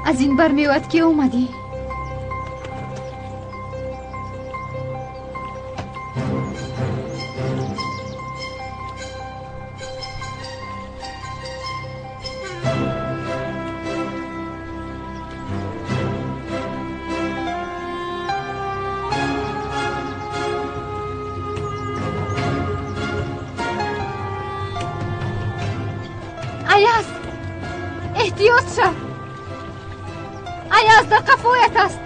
Аз ин бармеояд ки омадӣ. Аяз, эҳтиёт шав. Аяз дар қафоят аст.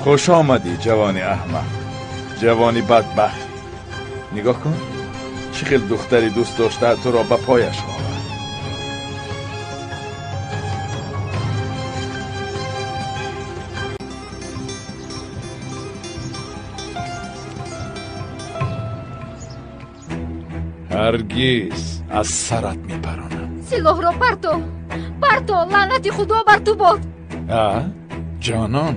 Хуш омадӣ, ҷавони аҳмақ, ҷавони бадбахт. Нигоҳ кун, чӣ хел духтари дӯст дошта туро ба пояш овард. Ҳаргиз аз сарат мепаронам. Силоҳро парто, парто, лаънати Худо бар ту бод. А, ҷонон,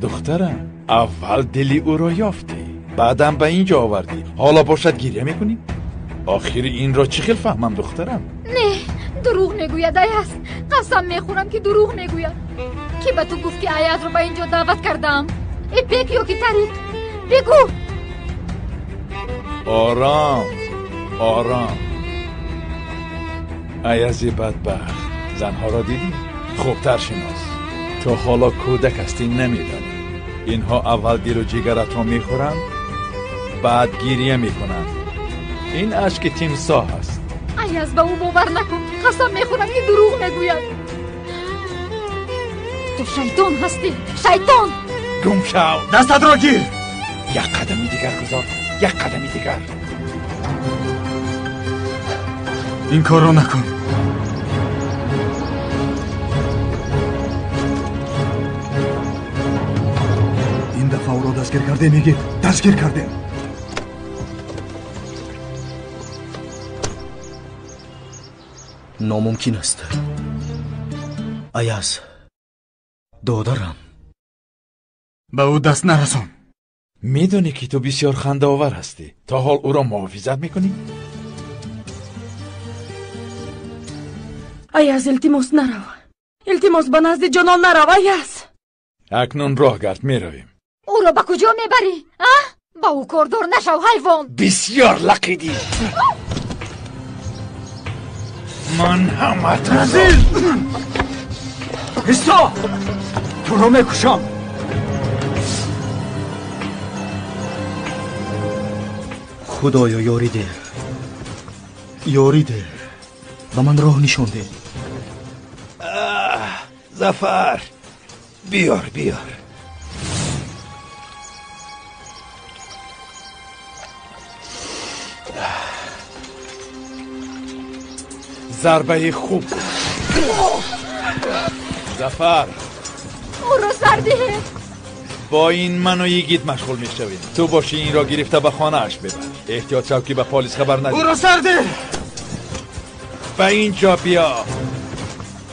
духтарам, аввал дили ӯро ёфтӣ, баъдам ба ин ҷо овардӣ. Ҳоло бошад гиря мекунӣ? Охири инро чӣ хел фаҳмам, духтарам? Не, дурӯғ мегӯяд Аяз. Қасам мехӯрам ки дурӯғ мегӯяд. Ки ба ту гуфт ки Аязро ба ин ҷо даъват кардаам? Ипек ё ки Тариқ? Бигӯ. Ором, ором. Аязи бадбахт, занҳоро дидӣ? Хубтар шинос. То ҳоло кӯдак ҳастӣ, намедонӣ. Инҳо аввал дилу ҷигаратро мехӯранд, баъд гирия мекунанд. Ин ашки тимсоҳ аст. Аяз, ба ӯ бовар накун. Қасам мехӯрам ки дурӯғ мегӯяд. Ту шайтон ҳастӣ, шайтон. Гум шав. Дастатро гир. Як қадами дигар гузор, як қадами дигар. Ин корро накун. Ин дафъа ӯро дастгир кардем, Игит. Дастгир кардем. Номумкин аст. Аяз, додарам. Ба ӯ даст нарасон. Медонӣ ки ту бисёр хандаовар ҳастӣ. То ҳол ӯро муҳофизат мекунӣ? Аяз, илтимос нарав. Илтимос, ба назди ҷонон нарав, Аяз. Акнун роҳ гард, меравем. Ӯро ба куҷо мебарӣ? А? Ба ӯ кордор нашав, ҳайвон. Бисёр лақидӣ. Ман ҳаматро. Разил! Исто! Туро мекушам. Худоё, ёрӣ деҳ. Ёрӣ деҳ. Ба ман роҳ нишон деҳ. Зафар, биёр, биёр. Зарбаи хуб. Зафар, ӯро сар диҳед. Бо ин ману Йигит машғул мешавем. Ту бошӣ инро гирифта ба хонааш бибар. Эҳтиёт шав ки ба полис хабар надиҳӣ. Ӯро сар деҳ. Ба ин ҷо биё.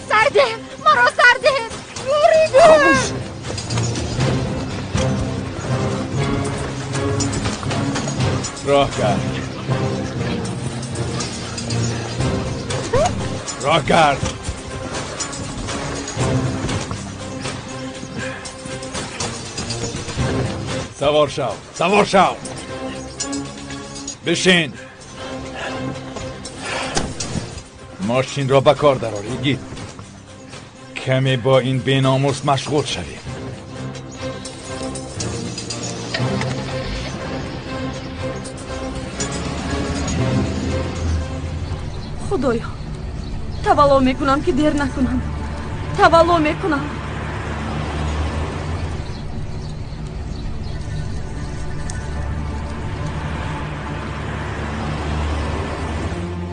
Сар деҳ, маро сар деҳ. Хомӯш. Роҳ кард. Роҳ кард. Савор шав, савор шав. Бишин. Мошинро ба кор дарор, Йигит. Каме бо ин беномус машғул шавем. Худоё, тавалло мекунам ки дер накунам. Тавалло мекунам.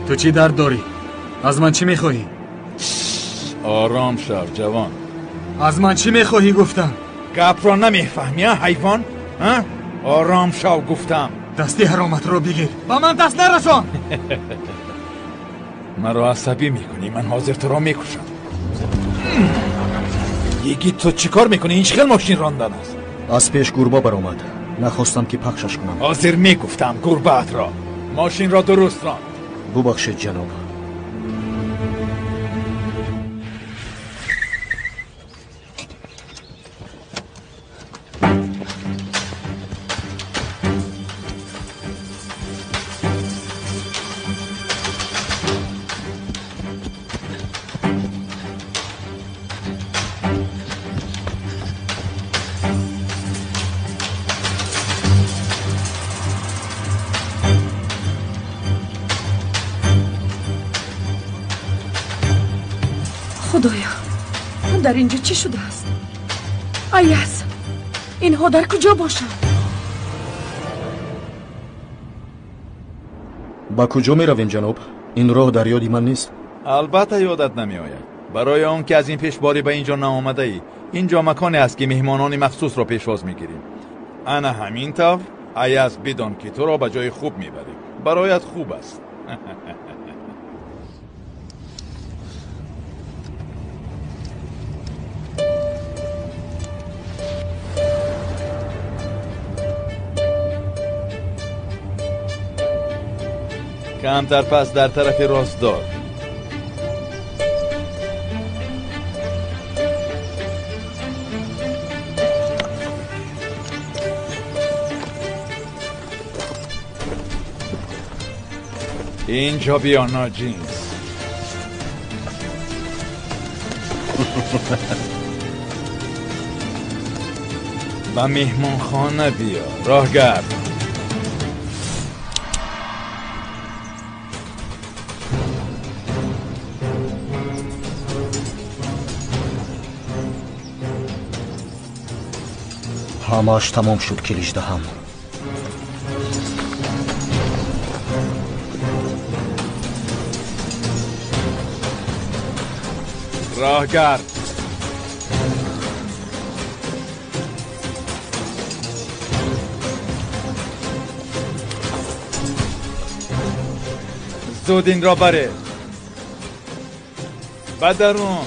Ту чӣ дард дорӣ? Аз ман чӣ мехоҳӣ? Ором шав, ҷавон. Аз ман чӣ мехоҳӣ гуфтам? Гапро намефаҳмӣ, а, ҳайвон? А? Ором шав гуфтам. Дасти ҳароматро бигир. Ба ман даст нарасон. Маро асабӣ мекунӣ, ман ҳозир туро мекушам. Йигит, ту чӣ кор мекунӣ? Ин чӣ хел мошин рондан аст? Аз пеш гурба баромад. Нахостам ки пахшаш кунам. Ҳозир мегуфтам гурбаатро. Мошинро дуруст рон. Бубахшед, ҷаноб. Худоё, дар инҷо чӣ шудааст? Аяз, инҳо дар куҷо бошанд? Ба куҷо меравем, ҷаноб? Ин роҳ дар ёди ман нест. Албатта ёдат намеояд. Барои он ки аз ин пеш боре ба инҷо наомадаӣ. Инҷо маконе аст, ки меҳмонони махсусро пешвоз мегирем. Ана ҳамин тавр, Аяз, бидон ки туро ба ҷои хуб мебарем. Бароят хуб аст. Камтар пас дар тарафи рост дор. Инҷо биё, ноҷинс. Ба меҳмонхона биё, роҳгард. Ҳамааш тамом шуд, Киличдаҳам. Роҳгард. Зуд инро баре. Ба дарун.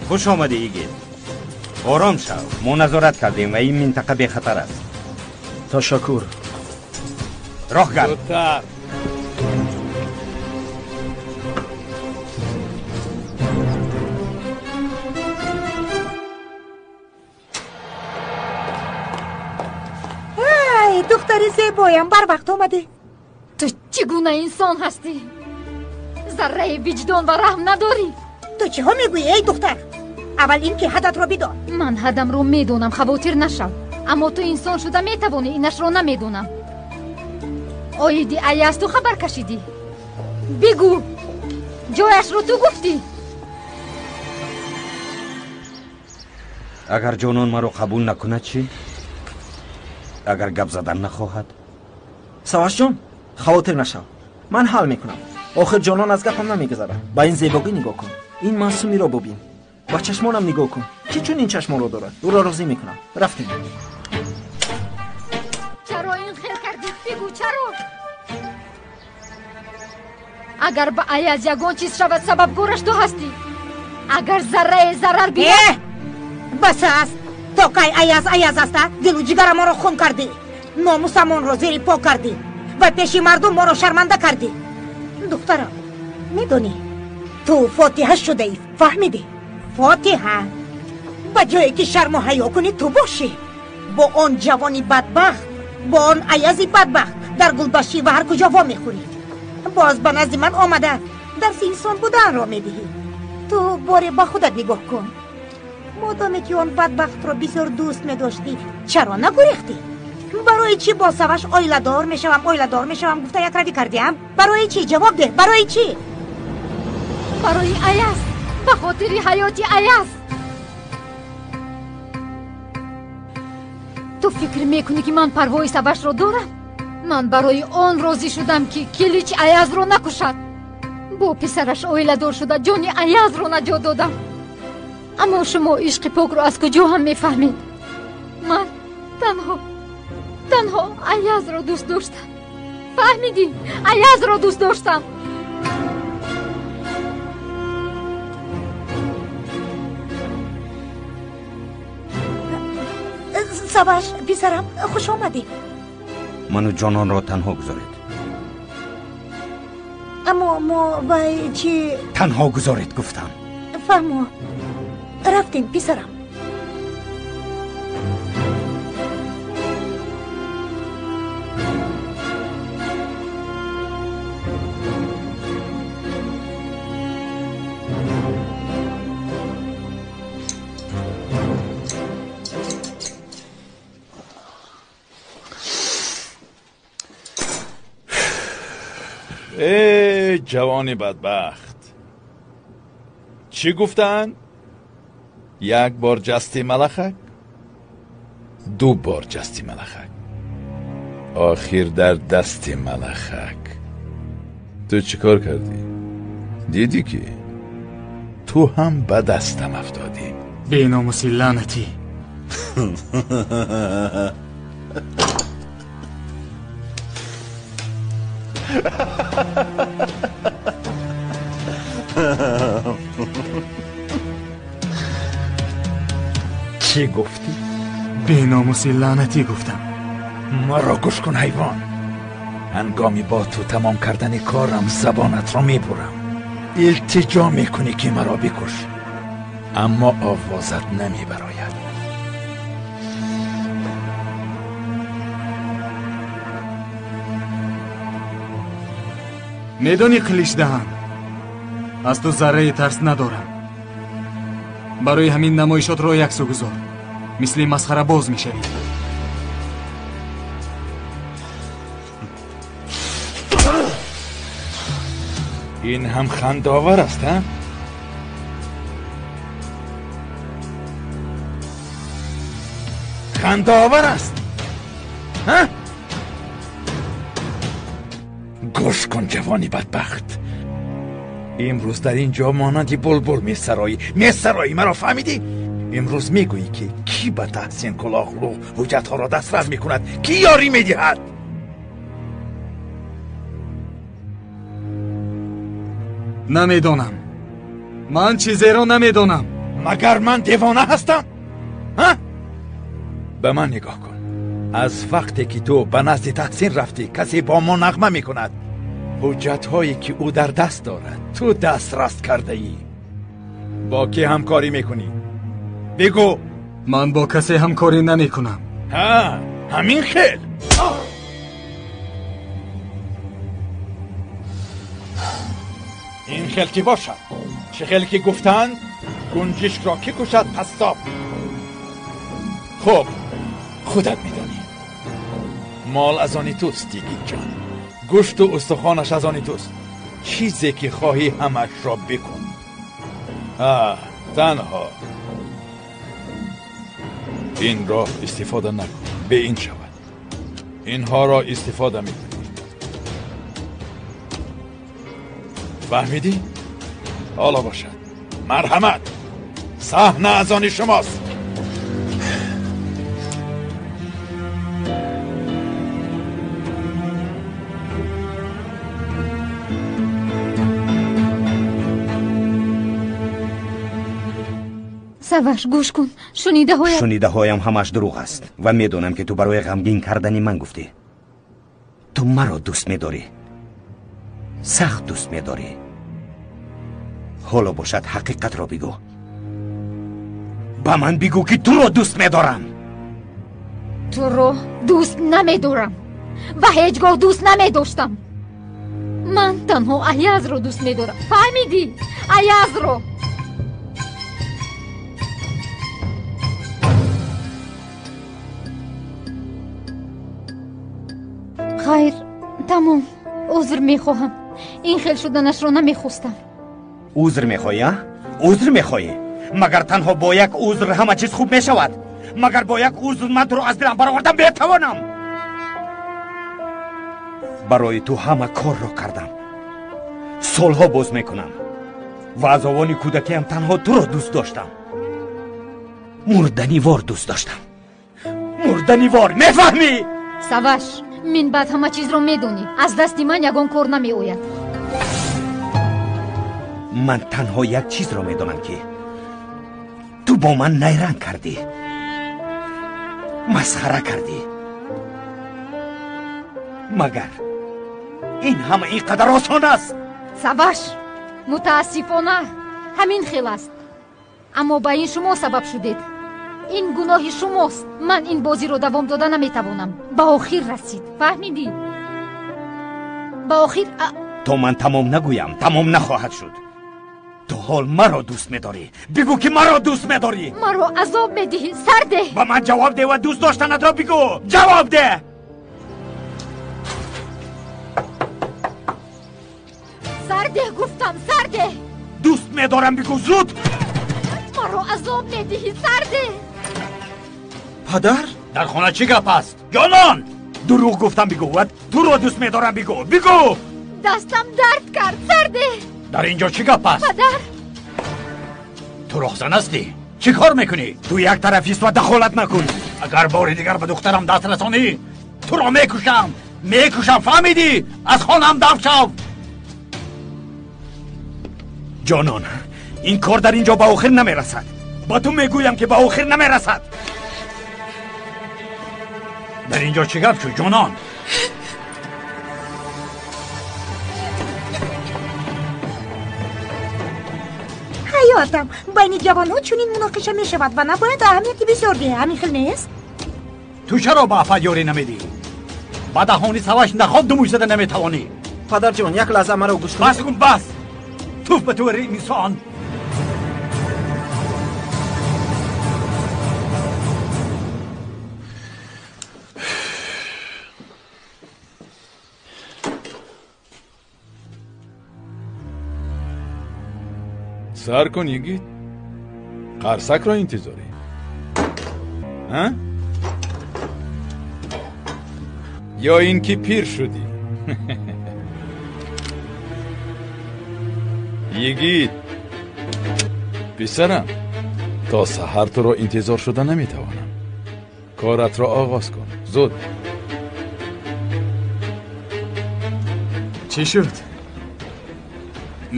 Хуш омадӣ, Игит. Ором шав, мо назорат кардем ва ин минтақа бехатар аст. Ташаккур. Роҳгард. Зудтар. Ай, духтари зебоям, барвақт омадӣ. Ту чӣ гуна инсон ҳастӣ? Зарраи виҷдон ва раҳм надорӣ. Ту чиҳо мегӯӣ, эй духтар? Аввал ин ки ҳадатро бидон. Ман ҳадамро медонам, хавотир нашав. Аммо ту инсон шуда метавонӣ, инашро намедонам. Оиди Аяз ту хабар кашидӣ? Бигӯ, ҷояшро ту гуфтӣ? Агар ҷонон маро қабул накунад чӣ? Агар гап задан нахоҳад? Савашҷон, хавотир нашав, ман ҳал мекунам. Охир ҷонон аз гапам намегузарад. Ба ин зебогӣ нигоҳ кун, ин маъсумиро бубин, ба чашмонам нигоҳ кун. Ки чунин чашмонро дорад? Ӯро розӣ мекунам. Рафтем. Чаро ин хел кардӣ? Бигӯ, чаро? Агар ба Аяз ягон чиз шавад, сабабгораш ту ҳастӣ. Агар заррае зарар бинад... Бас аст. То кай Аяз Аяз аста? Дилу ҷигарамонро хун кардӣ, номусамонро зери по кардӣ ва пеши мардум моро шарманда кардӣ. Духтарам, медонӣ, ту фотиҳа шудаӣ, фаҳмидӣ? Фотиҳа. Ба ҷое ки шарму ҳаё кунӣ, ту бошӣ. Бо он ҷавони бадбахт, бо он Аязи бадбахт дар гулбашӣ ва ҳар куҷо вомехӯрӣ. Боз ба назди ман омада дарси инсон буданро медиҳӣ. Ту боре ба худат нигоҳ кун. Модоме ки он бадбахтро бисёр дӯст медоштӣ, чаро нагурехтӣ? Барои чӣ бо Саваш оиладор мешавам, оиладор мешавам гуфта якравӣ кардиам? Барои чӣ? Ҷавоб деҳ, барои чӣ? Барои Аяз, ба хотири ҳаёти Аяз. Ту фикр мекунӣ, ки ман парвои Савашро дорам? Ман барои он розӣ шудам, ки Килич Аязро накушад. Бо писараш оиладор шуда ҷони Аязро наҷот додам. Аммо шумо ишқи покро аз куҷо ҳам мефаҳмед? Ман танҳо Аязро дӯст доштам. Фаҳмидӣ? Аязро дӯст доштам. Саваш, писарам, хуш омадӣ. Ману ҷононро танҳо гузоред. Аммо мо вай чӣ? Танҳо гузоред гуфтам. Фаҳмо. Рафтем, писарам. Эй ҷавони бадбахт, чӣ гуфтанд? Як бор ҷасти малахак, ду бор ҷасти малахак, охир дар дасти малахак. Ту чӣ кор кардӣ? Дидӣ ки ту ҳам ба дастам афтодӣ. Беномуси лаънатӣ. Чӣ гуфтӣ? Беномуси лаънатӣ гуфтам. Маро гӯш кун, ҳайвон. Ҳангоми бо ту тамом кардани корам забонатро мебурам. Илтиҷо мекунӣ ки маро бикуш, аммо овозат намебарояд. Медонӣ, Қиличдаҳан, аз ту зарраи тарс надорам. Барои ҳамин намоишотро яксу гузор, мисли масхарабоз мешавӣ. Ин ҳам хандаовар аст, ҳа? Хандаовар аст, ҳа? Гӯш кун, ҷавони бадбахт. Имрӯз дар ин ҷо монанди булбул месароӣ. Месароӣ, маро фаҳмидӣ? Имрӯз мегӯӣ ки кӣ ба Таҳсин Кулоғлу ҳуҷҷатҳоро дастрас мекунад, кӣ ёрӣ медиҳад? Намедонам. Ман чизеро намедонам. Магар ман девона ҳастам? Ҳа? Ба ман нигоҳ кун. Аз вақте ки ту ба назди Таҳсин рафтӣ, касе бо мо нағма мекунад. Ҳуҷҷатҳое ки ӯ дар даст дорад, ту дастрас кардаӣ. Бо кӣ ҳамкорӣ мекунӣ? Бигӯ. Ман бо касе ҳамкорӣ намекунам. Ҳа, ҳамин хел. Ин хел ки бошад, чӣ хел ки гуфтанд, гунҷишкро кӣ кушад қассоб. Хуб, худат медонӣ. Мол аз они туст, Йигитҷон. Гӯшту устухонаш аз они туст. Чизе ки хоҳӣ ҳамашро бикун. Танҳо инро истифода накун, бе ин шавад. Инҳоро истифода мекунӣ. Фаҳмидӣ? Ҳоло бошад. Марҳамат, саҳна аз они шумост. Саваш, гӯш кун. Шунидаҳоям Шунидаҳоям ҳамаш дурӯғ аст ва медонам ки ту барои ғамгин кардани ман гуфтӣ. Ту маро дӯст медорӣ, сахт дӯст медорӣ. Ҳоло бошад ҳақиқатро бигӯ. Ба ман бигӯ ки туро дӯст медорам. Туро дӯст намедорам ва ҳеҷ гоҳ дӯст намедоштам. Ман танҳо Аязро дӯст медорам. Фаҳмидӣ? Аязро. Хайр, тамом. Узр мехоҳам. Ин хел шуданашро намехостам. Узр мехоҳӣ, а? Узр мехоҳӣ? Магар танҳо бо як узр ҳама чиз хуб мешавад? Магар бо як узр ман туро аз дилам баровардам метавонам? Барои ту ҳама корро кардам. Солҳо боз мекунам. Ва аз овони кӯдакиам танҳо туро дӯст доштам. Мурданивор дӯст доштам. Мурданивор, мефаҳмӣ? Саваш, мин баъд ҳама чизро медонӣ. Аз дасти ман ягон кор намеояд. Ман танҳо як чизро медонам ки ту бо ман найранг кардӣ, масхара кардӣ. Магар ин ҳама ин қадар осон аст? Саваш, мутаассифона ҳамин хел аст. Аммо ба ин шумо сабаб шудед. Ин гуноҳи шумост. Ман ин бозиро давом дода наметавонам. Ба охир расид. Фаҳмидӣ? Ба охир. То ман тамом нагӯям, тамом нахоҳад шуд. Ту ҳол маро дӯст медорӣ. Бигӯ ки маро дӯст медорӣ. Маро азоб медиҳӣ, сардеҳ. Ба ман ҷавоб деҳ ва дӯст доштанатро бигӯ. Ҷавоб деҳ. Сардеҳ гуфтам, сардеҳ. Дӯст медорам бигӯ, зуд. Маро азоб медиҳӣ, сардеҳ. Падар? Дар хона чӣ гап аст? Ҷонон! Дурӯғ гуфтам бигӯ ва туро дӯст медорам бигӯ. Бигӯ! Дастам дард кард, сардеҳ. Дар инҷо чӣ гап аст? Падар! Ту роҳзан ҳастӣ? Чӣ кор мекунӣ? Ту як тарафист ва дахолат накун. Агар бори дигар ба духтарам даст расонӣ, туро мекушам. Мекушам, фаҳмидӣ? Аз хонаам дафт шав. Ҷонон, ин кор дар инҷо ба охир намерасад. Ба ту мегӯям ки ба охир намерасад. Дар инҷо чӣ гап шуд, ҷонон? Ҳаётам, байни ҷавонҳо чунин муноқиша мешавад ва набояд аҳамияти бисёр диҳӣ. Ҳамин хел нест? Ту чаро ба афат ёрӣ намедиҳӣ? Ба даҳони Саваш наход думӯй зада наметавонӣ. Падарҷон, як лаҳза маро гӯш кун. Бас кун, бас. Туф ба ту инсон. Сар кун, йигит. Қарсакро интизорӣ. А? Ё ин ки пир шудӣ? Йигит, писарам, то саҳар туро интизор шуда наметавонам. Коратро оғоз кун, зуд. Чӣ шуд?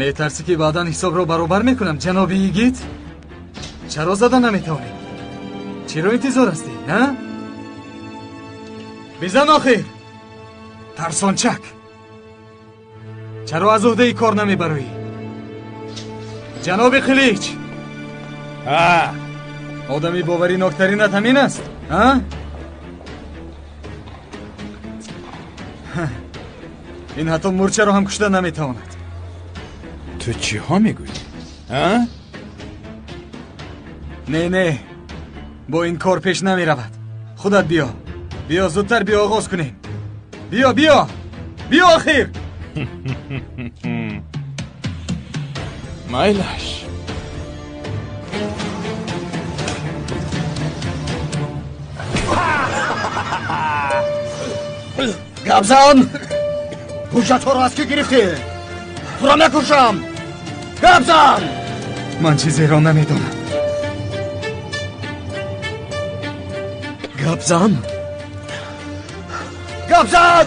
Метарсӣ ки баъдан ҳисобро баробар мекунам, ҷаноби йигит? Чаро зада наметавонӣ? Чиро интизор ҳастӣ, а? Бизан охир! Тарсончак! Чаро аз уҳдаи кор намебароӣ? Ҷаноби Қилич! Одами боваринокtarинат ҳамин аст, а? Ин ҳатто мурчаро ҳам кушта наметавонад. Ту чиҳо мегӯӣ? А? Не, не, бо ин кор пеш намеравад. Худат биё. Биё, зудтар биё, оғоз кунем. Биё, биё! Биё охир! Майлаш. Гапзан! Ҳуҷҷатҳоро аз кӣ гирифтӣ? Туро мекушам! Гапзан! Ман чизеро намедонам. Гапзан! Гапзан!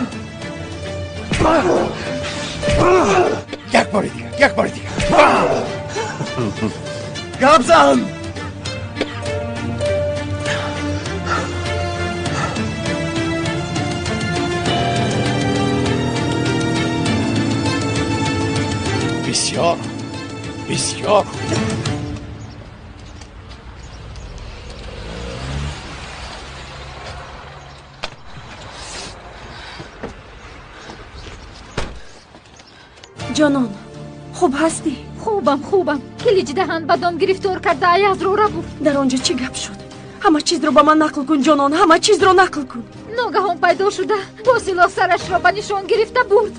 Як бори дигар, як бори дигар. Гапзан! Бисёр, бисёр. Ҷонон, хуб ҳастӣ? Хубам, хубам. Килич даҳан ба дом гирифтор карда Аязро рабуд. Дар он ҷо чӣ гап шуд? Ҳама чизро ба ман нақл кун, ҷонон, ҳама чизро нақл кун. Ногаҳон пайдо шуда, бо силоҳ сарашро ба нишон гирифта бурд.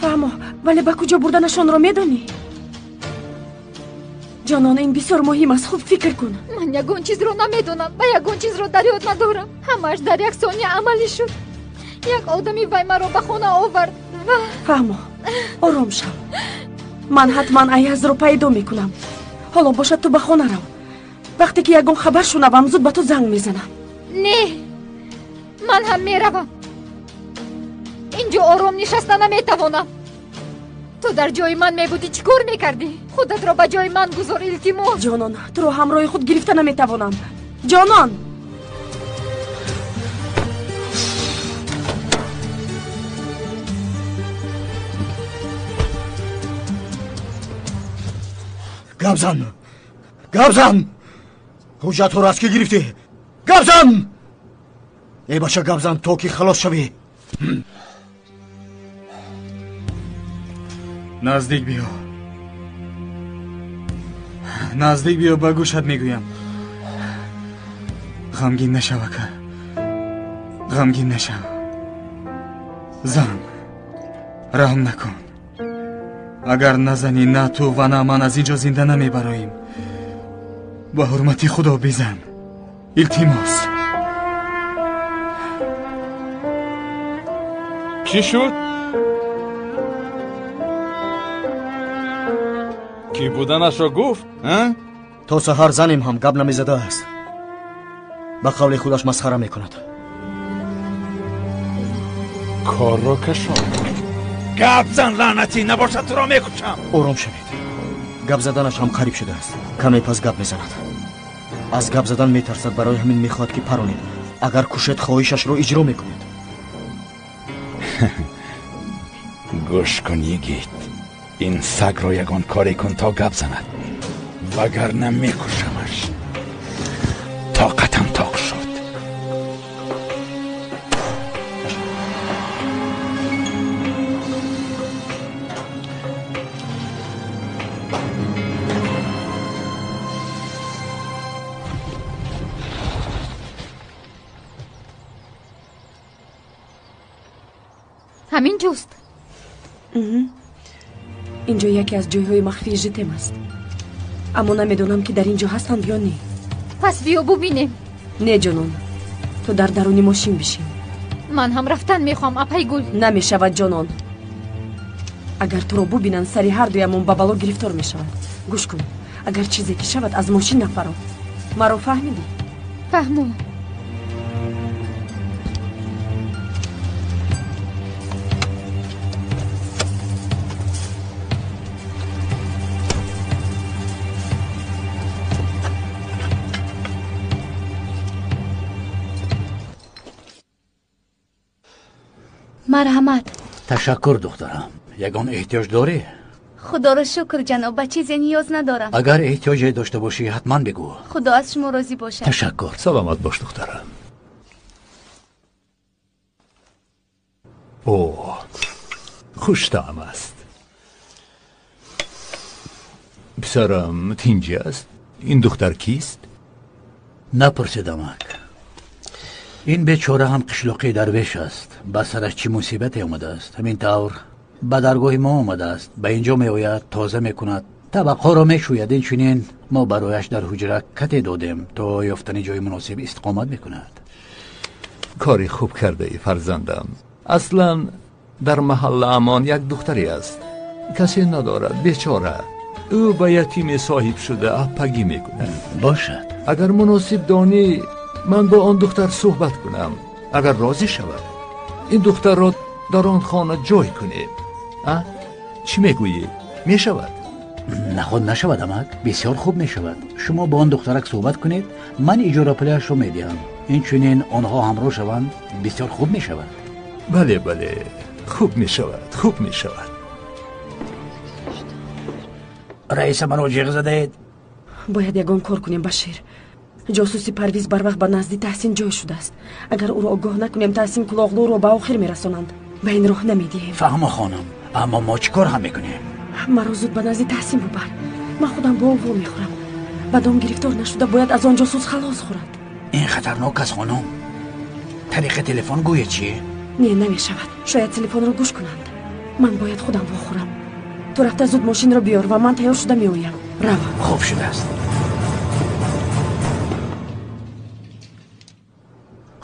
Фаҳмо, вале ба куҷо бурданашонро медонӣ? Ҷонон, ин бисёр муҳим аст, хуб фикр кун. Ман ягон чизро намедонам ва ягон чизро дар ёд надорам. Ҳамааш дар як сония амалӣ шуд. Як одами вай маро ба хона овард ва Фаҳмо, ором шав. Ман ҳатман Аязро пайдо мекунам. Ҳоло бошад ту ба хона рав. Вақте ки ягон хабар шунавам, зуд ба ту занг мезанам. Не, ман ҳам меравам. Инҷо ором нишаста наметавонам. Ту дар ҷои ман мебудӣ, чӣ кор мекардӣ? Худатро ба ҷои ман гузор, илтимос. Ҷонон, туро ҳамроҳи худ гирифта наметавонам. Ҷонон! Гап зан, гап зан! Ҳуҷҷатҳоро аз кӣ гирифтӣ? Гап зан! Эй бача, гап зан то ки халос шавӣ. Наздик биё, наздик биё, ба гӯшат мегӯям. Ғамгин нашав, ака, ғамгин нашав. Зан, раҳм накун. Агар назанӣ, на ту ва на ман аз ин ҷо зинда намебароем. Ба ҳурмати Худо бизан, илтимос. Чӣ шуд? Кӣ буданашро гуфт? То саҳар занем ҳам гап намезадааст. Ба қавли худаш масхара мекунад. Корро кашон. Гап зан, лаънатӣ, набошад туро мекушам. Ором шавед. Гап заданаш ҳам қариб шудааст. Каме пас гап мезанад. Аз гап задан метарсад, барои ҳамин мехоҳад ки паронед. Агар кушед, хоҳишашро иҷро мекунед. Гӯш кун, йигит, ин сагро ягон коре кун то гап занад, вагарна мекушамаш. Тоқатам тоқ шуд. Ҳамин ҷост. Ин ҷо яке аз ҷойҳои махфии житем аст, аммо намедонам ки дар ин ҷо ҳастанд ё не. Пас биё бубинем. Не, ҷонон, ту дар даруни мошин бишин. Ман ҳам рафтан мехоҳам, апай Гул. Намешавад, ҷонон. Агар туро бубинанд, сари ҳар дуямон ба бало гирифтор мешаванд. Гӯш кун, агар чизе ки шавад, аз мошин нафаро. Маро фаҳмидӣ? Фаҳмум. Марҳамат. Ташаккур, духтарам. Ягон эҳтиёҷ дорӣ? Худоро шукр, ҷаноб, ба чизе ниёз надорам. Агар эҳтиёҷе дошта бошӣ, ҳатман бигӯ. Худо аз шумо розӣ бошад. Ташаккур. Саломат бош, духтарам. О, хуштаъм аст. Писарам тинҷӣ аст? Ин духтар кист? Напурсидамак. Ин бечора ҳам қишлоқи дарвеш аст. Ба сараш чӣ мусибате омадааст. Ҳамин тавр ба даргоҳи мо омадааст. Ба инҷо меояд, тоза мекунад, табақҳоро мешӯяд. Инчунин мо барояш дар ҳуҷра кате додем, то ёфтани ҷои муносиб истиқомат мекунад. Кори хуб кардаӣ, фарзандам. Аслан дар маҳаллаамон як духтаре аст, касе надорад, бечора. Ӯ ба ятиме соҳиб шуда аппагӣ мекунад. Бошад. Агар муносиб донӣ, ман бо он духтар суҳбат кунам. Агар розӣ шавад, ин духтарро дар он хона ҷой кунем. А чӣ мегӯӣ? Мешавад? Наход нашавад, амак. Бисёр хуб мешавад. Шумо бо он духтарак суҳбат кунед, ман иҷорапулиашро медиҳам. Инчунин онҳо ҳамроҳ шаванд, бисёр хуб мешавад. Бале, бале, хуб мешавад, хуб мешавад. Раиса, маро ҷиғ задаед. Бояд ягон кор кунем, Башир. Ҷосуси Парвиз барвақт ба назди Таҳсин ҷой шудааст. Агар ӯро огоҳ накунем, Таҳсин Кулоғлуро ба охир мерасонанд. Ба ин роҳ намедиҳем. Фаҳмо, хонум, аммо мо чӣ кор ҳам мекунем? Маро зуд ба назди Таҳсин бубар. Ман худам бо ӯ во мехӯрам. Ба дом гирифтор нашуда бояд аз он ҷосус халос хӯрад. Ин хатарнок аст, хонум. Тариқи телефон гӯя чӣ? Не, намешавад. Шояд телефонро гӯш кунанд. Ман бояд худам вохӯрам. Ту рафта зуд мошинро биёр ва ман тайёр шуда меоям. Рав. Хуб шудааст.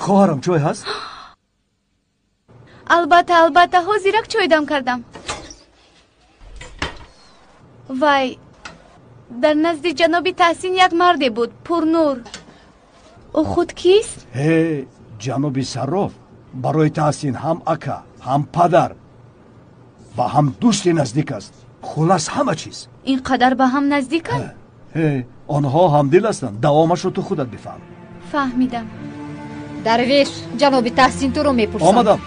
Хоҳарам, чой ҳаст? Албатта, албатта, ҳозирак чой дам кардам. Вай, дар назди ҷаноби Таҳсин як марде буд, пурнур. Ӯ худ кист? Ҳе, ҷаноби Сарроф барои Таҳсин ҳам ака, ҳам падар ва ҳам дӯсти наздик аст. Хулас ҳама чиз. Ин қадар ба ҳам наздиканд? Ҳе, онҳо ҳамдил ҳастанд. Давомашро ту худат бифаҳм. Фаҳмидам. Дарвеш, ҷаноби Таҳсин туро мепурсанд. Омадам.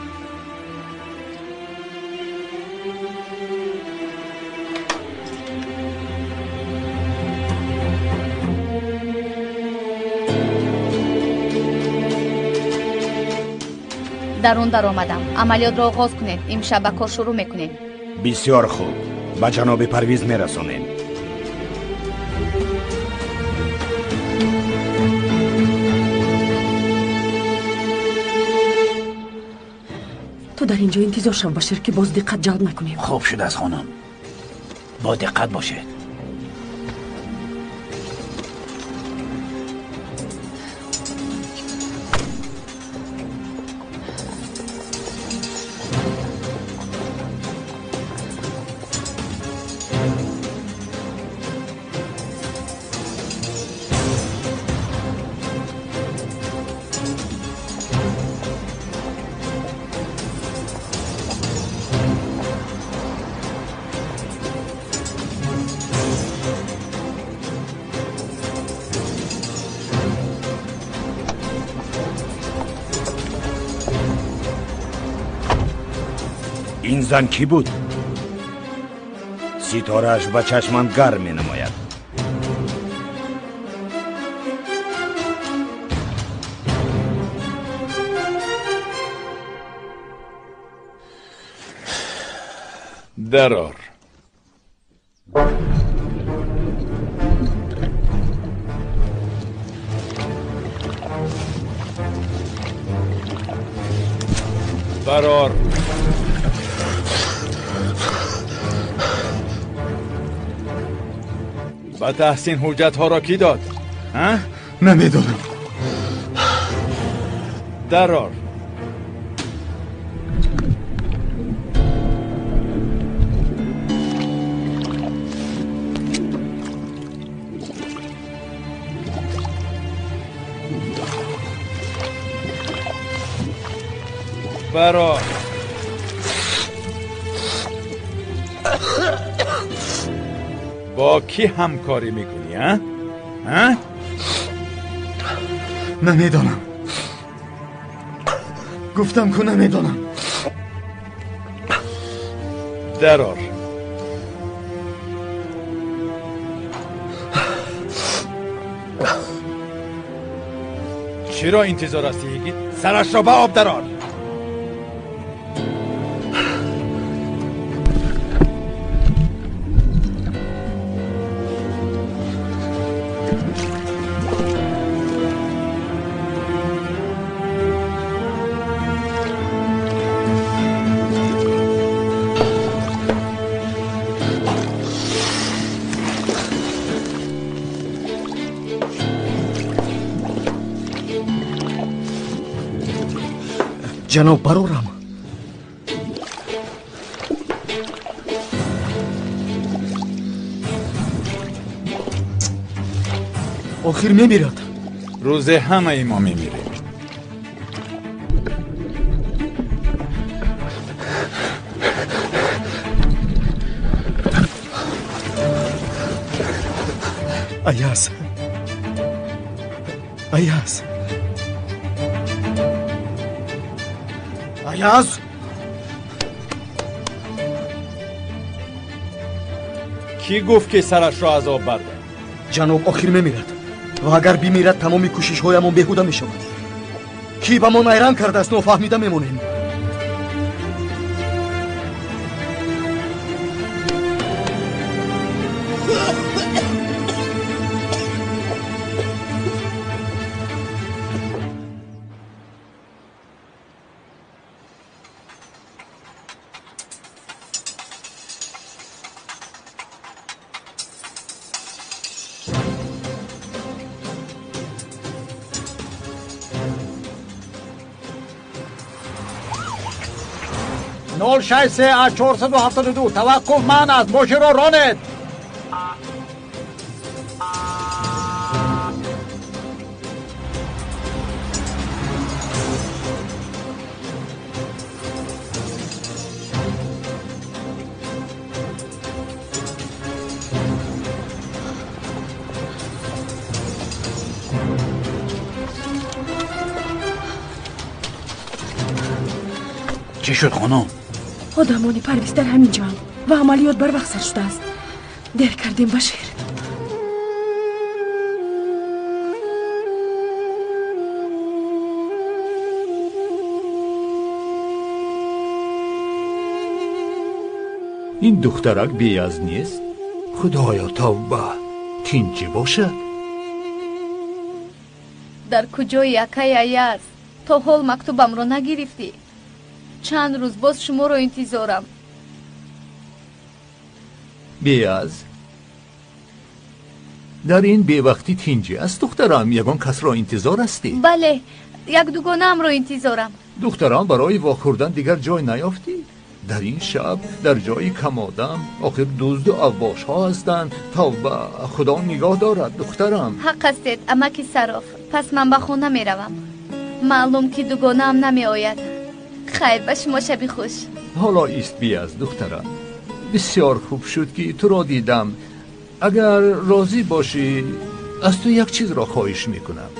Дарун даромадам. Амалиётро оғоз кунед. Имшаб ба кор шурӯъ мекунем. Бисёр хуб. Ба ҷаноби Парвиз мерасонем. Ту дар инҷо интизор шав, Башир, ки боз диққат ҷалб накунем. Хуб шудааст, хонум. Бо диққат бошед. Ин зан кӣ буд? Ситорааш ба чашмам гарм менамояд. Дарор. Барор. Ба Таҳсин ҳуҷҷатҳоро кӣ дод? Намедонам. Дарор. Барор. Бо кӣ ҳамкорӣ мекунӣ, а? Намедонам. Гуфтам ку намедонам. Дарор. Чиро интизор ҳастӣ, йигит? Сарашро ба об дарор. Ҷаноб, барорам. Охир мемирад. Рӯзе ҳамаи мо мемирем. Аяз. Аяз. Аяз! Кӣ гуфт, ки сарашро аз об бардор? Ҷаноб, охир мемирад ва агар бимирад, тамоми кӯшишҳоямон беҳуда мешавад. Кӣ ба мо найранг кардааст, нофаҳмида мемонем. Нол шаш се аз 472 таваққуф манъ аст. Мошинро ронед. Чӣ шуд, хонум? Одамони Парвиз дар ҳамин ҷоанд ва амалиёт барвақт сар шудааст. Дер кардем, Башир. Ин духтарак беяз нест. Худоё, тавба, тинҷӣ бошад. Дар куҷои акай Аяз? То ҳол мактубамро нагирифтӣ. Чанд рӯз боз шуморо интизорам. Беяз, дар ин бевақтӣ тинҷӣ аст, духтарам? Ягон касро интизор ҳастӣ? Бале, як дугонаамро интизорам. Духтарам, барои вохӯрдан дигар ҷой наёфтӣ? Дар ин шаб, дар ҷои камодам, охир дузду авбошҳо ҳастанд. Тавба, худо нигоҳ дорад, духтарам. Ҳақ ҳастед, амаки Сароф. Пас ман ба хона меравам. Маълум ки дугонаам намеояд. Хайр, ба шумо шаби хуш. Ҳоло ист, Бияз, духтарам. Бисёр хуб шуд, ки туро дидам. Агар розӣ бошӣ, аз ту як чизро хоҳиш мекунам.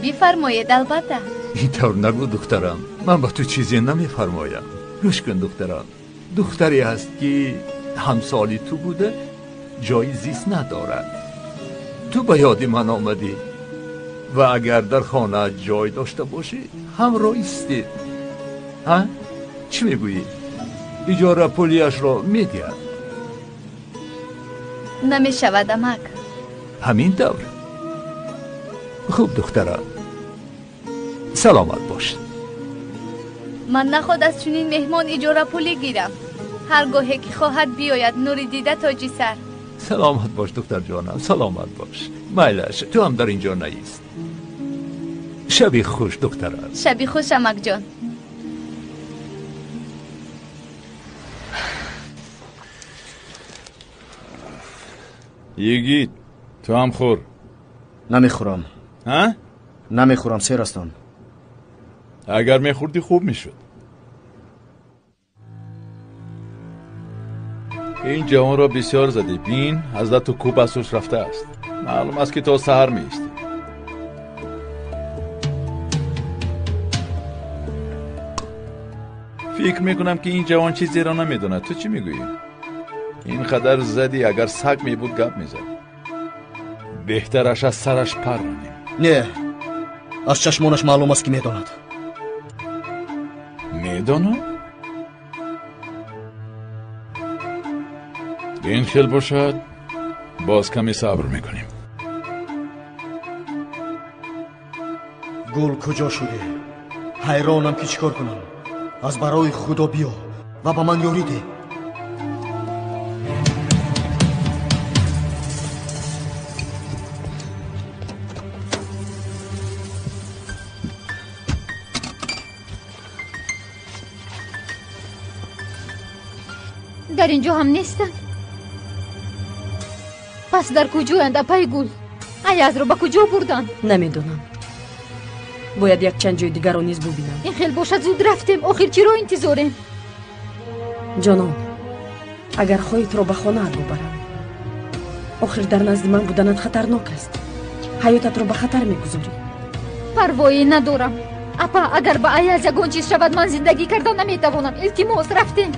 Бифармоед, албатта. Ин тавр нагӯ, духтарам. Ман ба ту чизе намефармоям. Гӯш кун, духтарам. Духтаре ҳаст, ки ҳамсоли ту буда, ҷои зист надорад. Ту ба ёди ман омадӣ ва агар дар хона ҷой дошта бошӣ, ҳамроҳ истед. Ҳа? Чӣ мегӯӣ? Иҷора пулияшро медиҳад. Намешавад, амак. Ҳамин тавр. Хуб, духтарам, саломат бош. Ман наход аз чунин меҳмон иҷорапулӣ гирам. Ҳар гоҳе ки хоҳад биёяд, нури дида тоҷи сар. Саломат бош, духтарҷонам, саломат бош. Майлаш, ту ҳам дар ин ҷо наист. Шаби хуш, духтарам. Шаби хуш, амакҷон. Йигит, ту ҳам хӯр. Намехӯрам. Ҳа? Намехӯрам, сер ҳастам. Агар мехӯрдӣ, хуб мешуд. Ин ҷавонро бисёр задӣ. Бин, аз лату кӯб аз ҳуш рафтааст. Маълум аст, ки то саҳар меистӣ. Фикр мекунам, ки ин ҷавон чизеро намедонад. Ту чӣ мегӯӣ? Ин қадар задӣ, агар саг мебуд, гап мезад. Беҳтараш аз сараш парронем. Не, аз чашмонаш маълум аст, ки медонад. Медонад? Ин хел бошад, боз каме сабр мекунем. Гул, куҷо шудӣ? Ҳайронам, ки чӣ кор кунам. Аз барои худо биё ва ба ман ёрӣ деҳ. Дар ин ҷо ҳам нестанд. Пас дар куҷоянд, апаи Гул? Аязро ба куҷо бурданд? Намедонам. Бояд якчанд ҷои дигарро низ бубинам. Ин хел бошад, зуд рафтем. Охир чиро интизорем? Ҷонон, агар хоҳӣ, туро ба хонаат бубарам. Охир дар назди ман буданат хатарнок аст. Ҳаётатро ба хатар мегузорӣ. Парвоӣ надорам, апа. Агар ба Аяз ягон чиз шавад, ман зиндагӣ карда наметавонам. Илтимос, рафтем.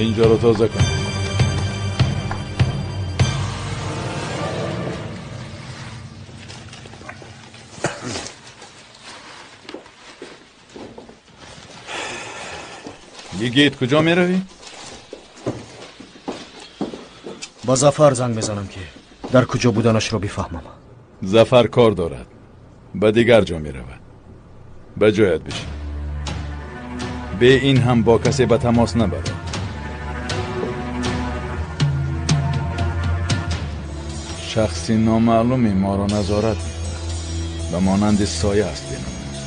Инҷоро тоза кун. Йигит, куҷо меравӣ? Ба Зафар занг мезанам, ки дар куҷо буданашро бифаҳмам. Зафар кор дорад, ба дигар ҷо меравад. Ба ҷоят бишин. Бе ин ҳам бо касе ба тамос набарад. Шахси номаълуме моро назорат мекунад. Ба монанди соя аст бенамус.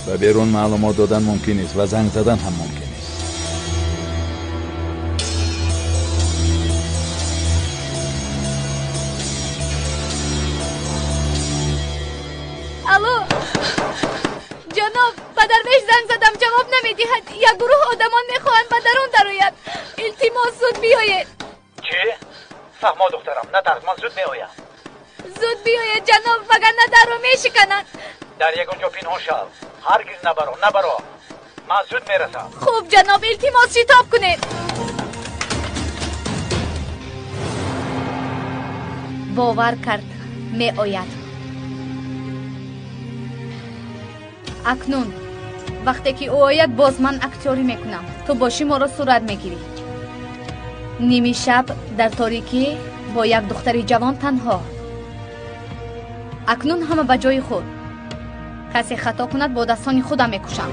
Ба берун маълумот додан мумкин нест ва занг задан ҳам мумкин нест. Алло, ҷаноб, ба дарвеш занг задам, ҷавоб намедиҳад. Як гурӯҳ одамон мехоҳанд ба дарун дарояд. Илтимос, зуд биёед. Чӣ? Фаҳмо, духтарам, натарс, ман зуд меоям. Зуд биёед, ҷаноб, вагарна дарро мешикананд. Дар ягон ҷо пинҳон шав. Ҳаргиз набаро, набаро. Ман зуд мерасам. Хуб, ҷаноб, илтимос, шитоб кунед. Бовар кард, меояд. Акнун Вақте ки ӯ ояд, боз ман актёрӣ мекунам. Ту бошӣ моро сурат мегирӣ. Ними шаб дар торикӣ бо як духтари ҷавон танҳо. Акнун ҳама ба ҷои худ. Касе хато кунад, бо дастони худам мекушам.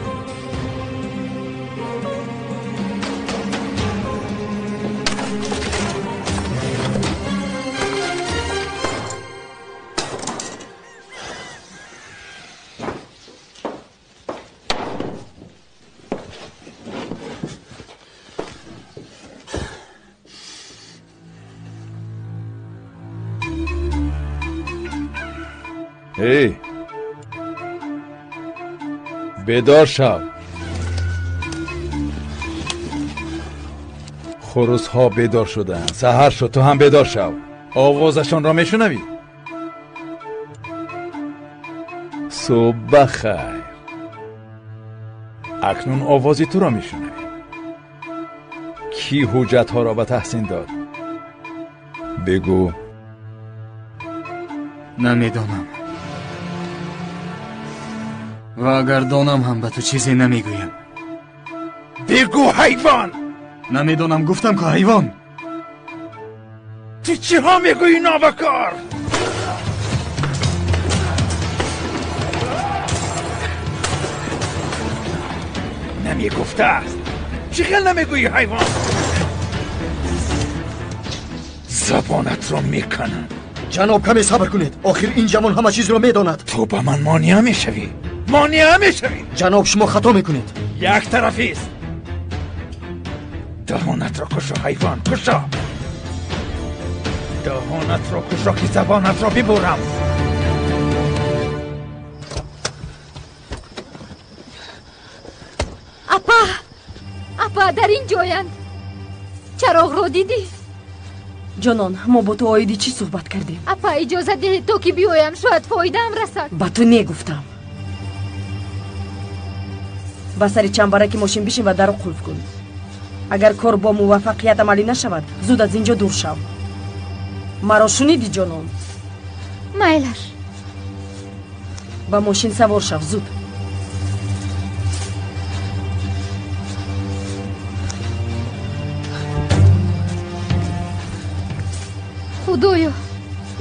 Эй, бедор шав. Хурусҳо бедор шуданд. Саҳар шуд, ту ҳам бедор шав. Овозашонро мешунавӣ? Субҳ бахайр. Акнун овози туро мешунавӣ. Кӣ ҳуҷҷатҳоро ба Таҳсин дод? Бигӯ. Намедонам. Ва агар донам ҳам ба ту чизе намегӯям. Бигӯ, ҳайвон! Намедонам, гуфтам ку ҳайвон. Ту чиҳо мегӯӣ, нобакор? Намегуфтааст. Чӣ хел намегӯӣ, ҳайвон? Забонатро меканам. Ҷаноб, каме сабр кунед. Охир ин ҷавон ҳама чизро медонад. Ту ба ман монеа мешавӣ. Монеа мешавӣ. Ҷаноб, шумо хато мекунед. Як тарафист. Даҳонатро кушо, ҳайвон, кушо. Даҳонатро кушо, ки забонатро бибурам. Апа, апа, дар ин ҷоянд. Чароғро дидӣ? Ҷонон, мо бо ту оиди чӣ суҳбат кардем? Апа, иҷоза диҳед то ки биёям, шояд фоидаам расад. Ба ту негуфтам. Ба сари чамбараки мошин бишин ва даро қулф кун. Агар кор бо муваффақият амалӣ нашавад, зуд аз ин ҷо дур шав. Маро шуниди, ҷонон? Майлаш. Ба мошин савор шав, зуд. Худоё,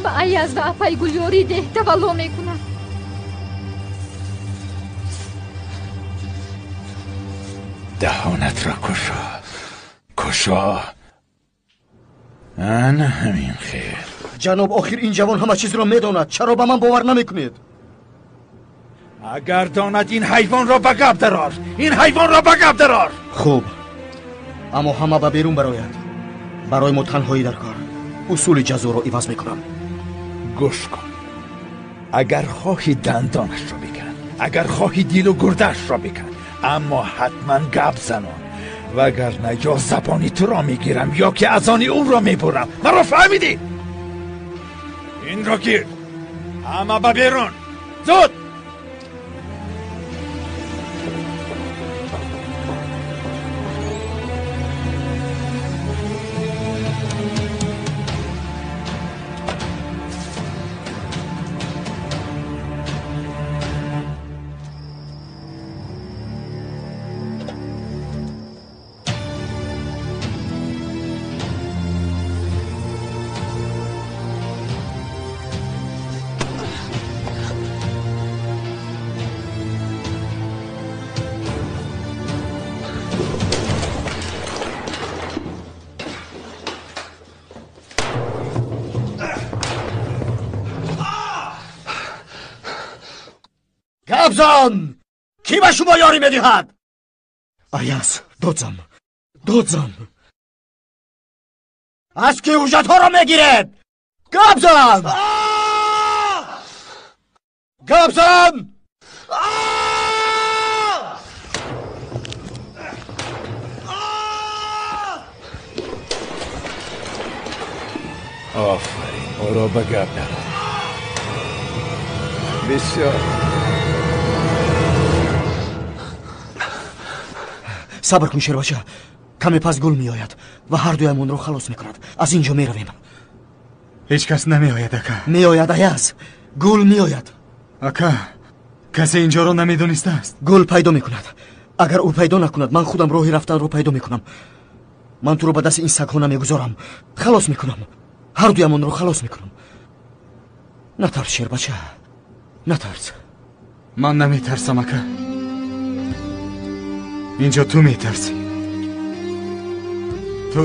ба Аяз ва апаи Гулёрӣ деҳ, тавалло мекунам. Даҳонатро кушо, кушо. Ана ҳамин хел. Ҷаноб, охир ин ҷавон ҳама чизро медонад. Чаро ба ман бовар намекунед? Агар донад, ин ҳайвонро ба гап дарор. Ин ҳайвонро ба гап дарор. Хуб, аммо ҳама ба берун барояд. Барои мо танҳоӣ дар кор. Усули ҷазоро иваз мекунам. Гӯш кун. Агар хоҳӣ дандонашро бикан, агар хоҳӣ дилу гурдаашро бикан, аммо ҳатман гап занон. Вагарна ё забони туро мегирам, ё ки аз они ӯро мебурам. Маро фаҳмидӣ? Инро гир. Ҳама ба берун. Зуд! Гап зан! Кӣ ба шумо ёрӣ медиҳад? Аяз, дод зан, дод зан. Аз кӣ ҳуҷҷатҳоро мегиред? Гап зан! Гап зан! Офарин, ӯро ба гап дарор. Бисёр. Сабр кун, шербача. Каме пас гул меояд ва ҳар дуямонро халос мекунад. Аз ин ҷо меравем. Ҳеҷ кас намеояд, ака. Меояд, Аяз. Гул меояд. Ака, Касе инҷоро намедонистааст. Гул пайдо мекунад. Агар ӯ пайдо накунад, ман худам роҳи рафтанро пайдо мекунам. Ман туро ба дасти ин сагҳо намегузорам. Халос мекунам. Ҳар дуямонро халос мекунам. Натарс, шербача, натарс. Ман наметарсам, ака. Инҷо ту метарсӣ. Ту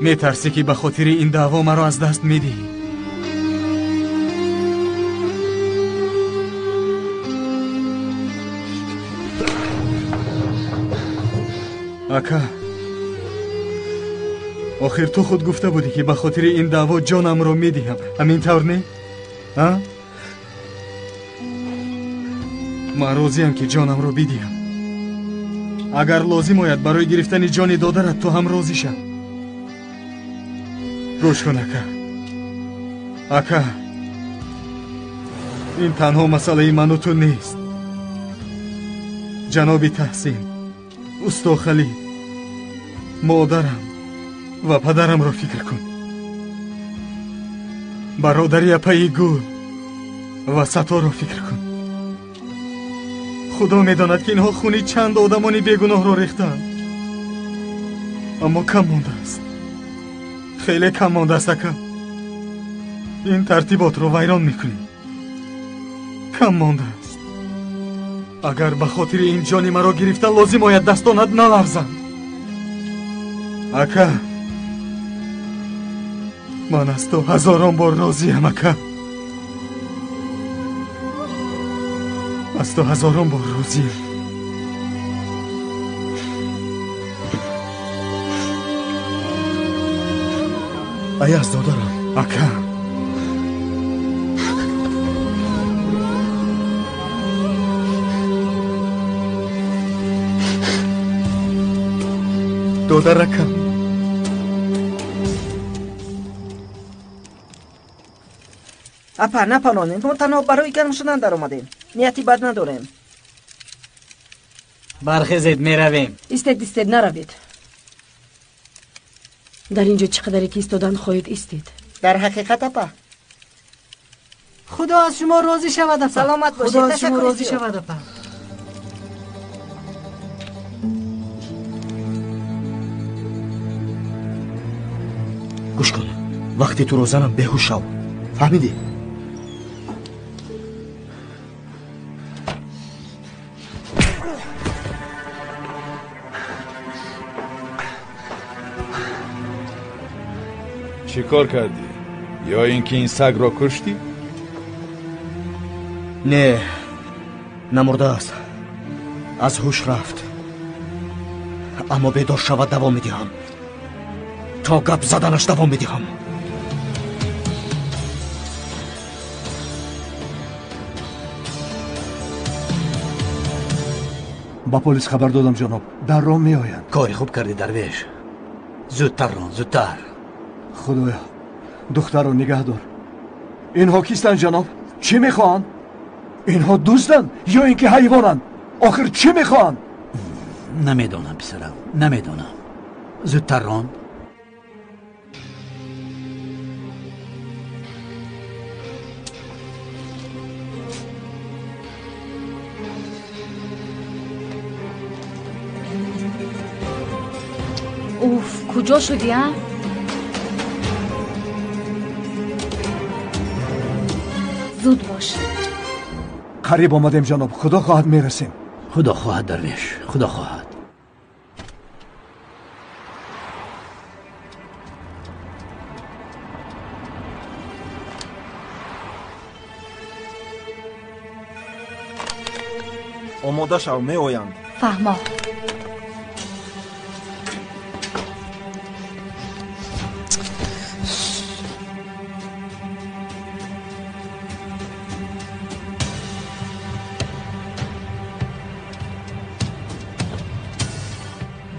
метарсӣ, ки ба хотири ин даъво маро аз даст медиҳӣ. Ака, охир ту худ гуфта будӣ, ки ба хотири ин даъво ҷонамро медиҳам. Ҳамин тавр не? А? Ман розиям, ки ҷонамро бидиҳам. Агар лозим ояд барои гирифтани ҷони додарат, ту ҳам розӣ шав. Гӯш кун, ака. Ака, ин танҳо масъалаи ману ту нест. Ҷаноби Таҳсин, усто Халил, модарам ва падарамро фикр кун. Бародари апаи Гул ва Саторо фикр кун. Худо медонад, ки инҳо хуни чанд одамони бегуноҳро рехтаанд. Аммо кам мондааст. Хеле кам мондааст, ака. Ин тартиботро вайрон мекунӣ. Кам мондааст. Агар ба хотири ин ҷони маро гирифта лозим ояд, дастонат наларзанд. Ака, ман аз ту ҳазорон бор розиям, ака. Аз ту ҳазорон бор розиям. Аяз, додарам. Ака. Додаракам. Апа, напалонед. Мо танҳо барои гарм шудан даромадем. Нияти бад надорем. Бархезед, меравем. Истед, истед, наравед. Дар ин ҷо чӣ қадаре ки истодан хоҳед, истед. Дар ҳақиқат, апа. Худо аз шумо розӣ шавад, апа. Саломат бошед. Худо аз шумо розӣ шавад, апа. Гӯш кун, вақте туро занам, беҳуш шав. Фаҳмидӣ? Чӣ кор кардӣ? Ё ин ки ин сагро куштӣ? Не, намурдааст. Аз ҳуш рафт. Аммо бедор шавад, давом медиҳам. То гап заданаш давом медиҳам. Ба полис хабар додам, ҷаноб. Дар роҳ меоянд. Кори хуб кардӣ, дарвеш. Зудтар рон, зудтар. Худоё, духтарро нигаҳ дор. Инҳо кистанд, ҷаноб? Чӣ мехоҳанд? Инҳо дузданд ё ин ки ҳайвонанд? Охир чӣ мехоҳанд? Намедонам, писарам, намедонам. Зудтар рон. Уф, куҷо шудӣ, а? Зуд бош. Қариб омадем, ҷаноб. Худо хоҳад, мерасем. Худо хоҳад, дарвеш, худо хоҳад. Омода шав, меоянд. Фаҳмо.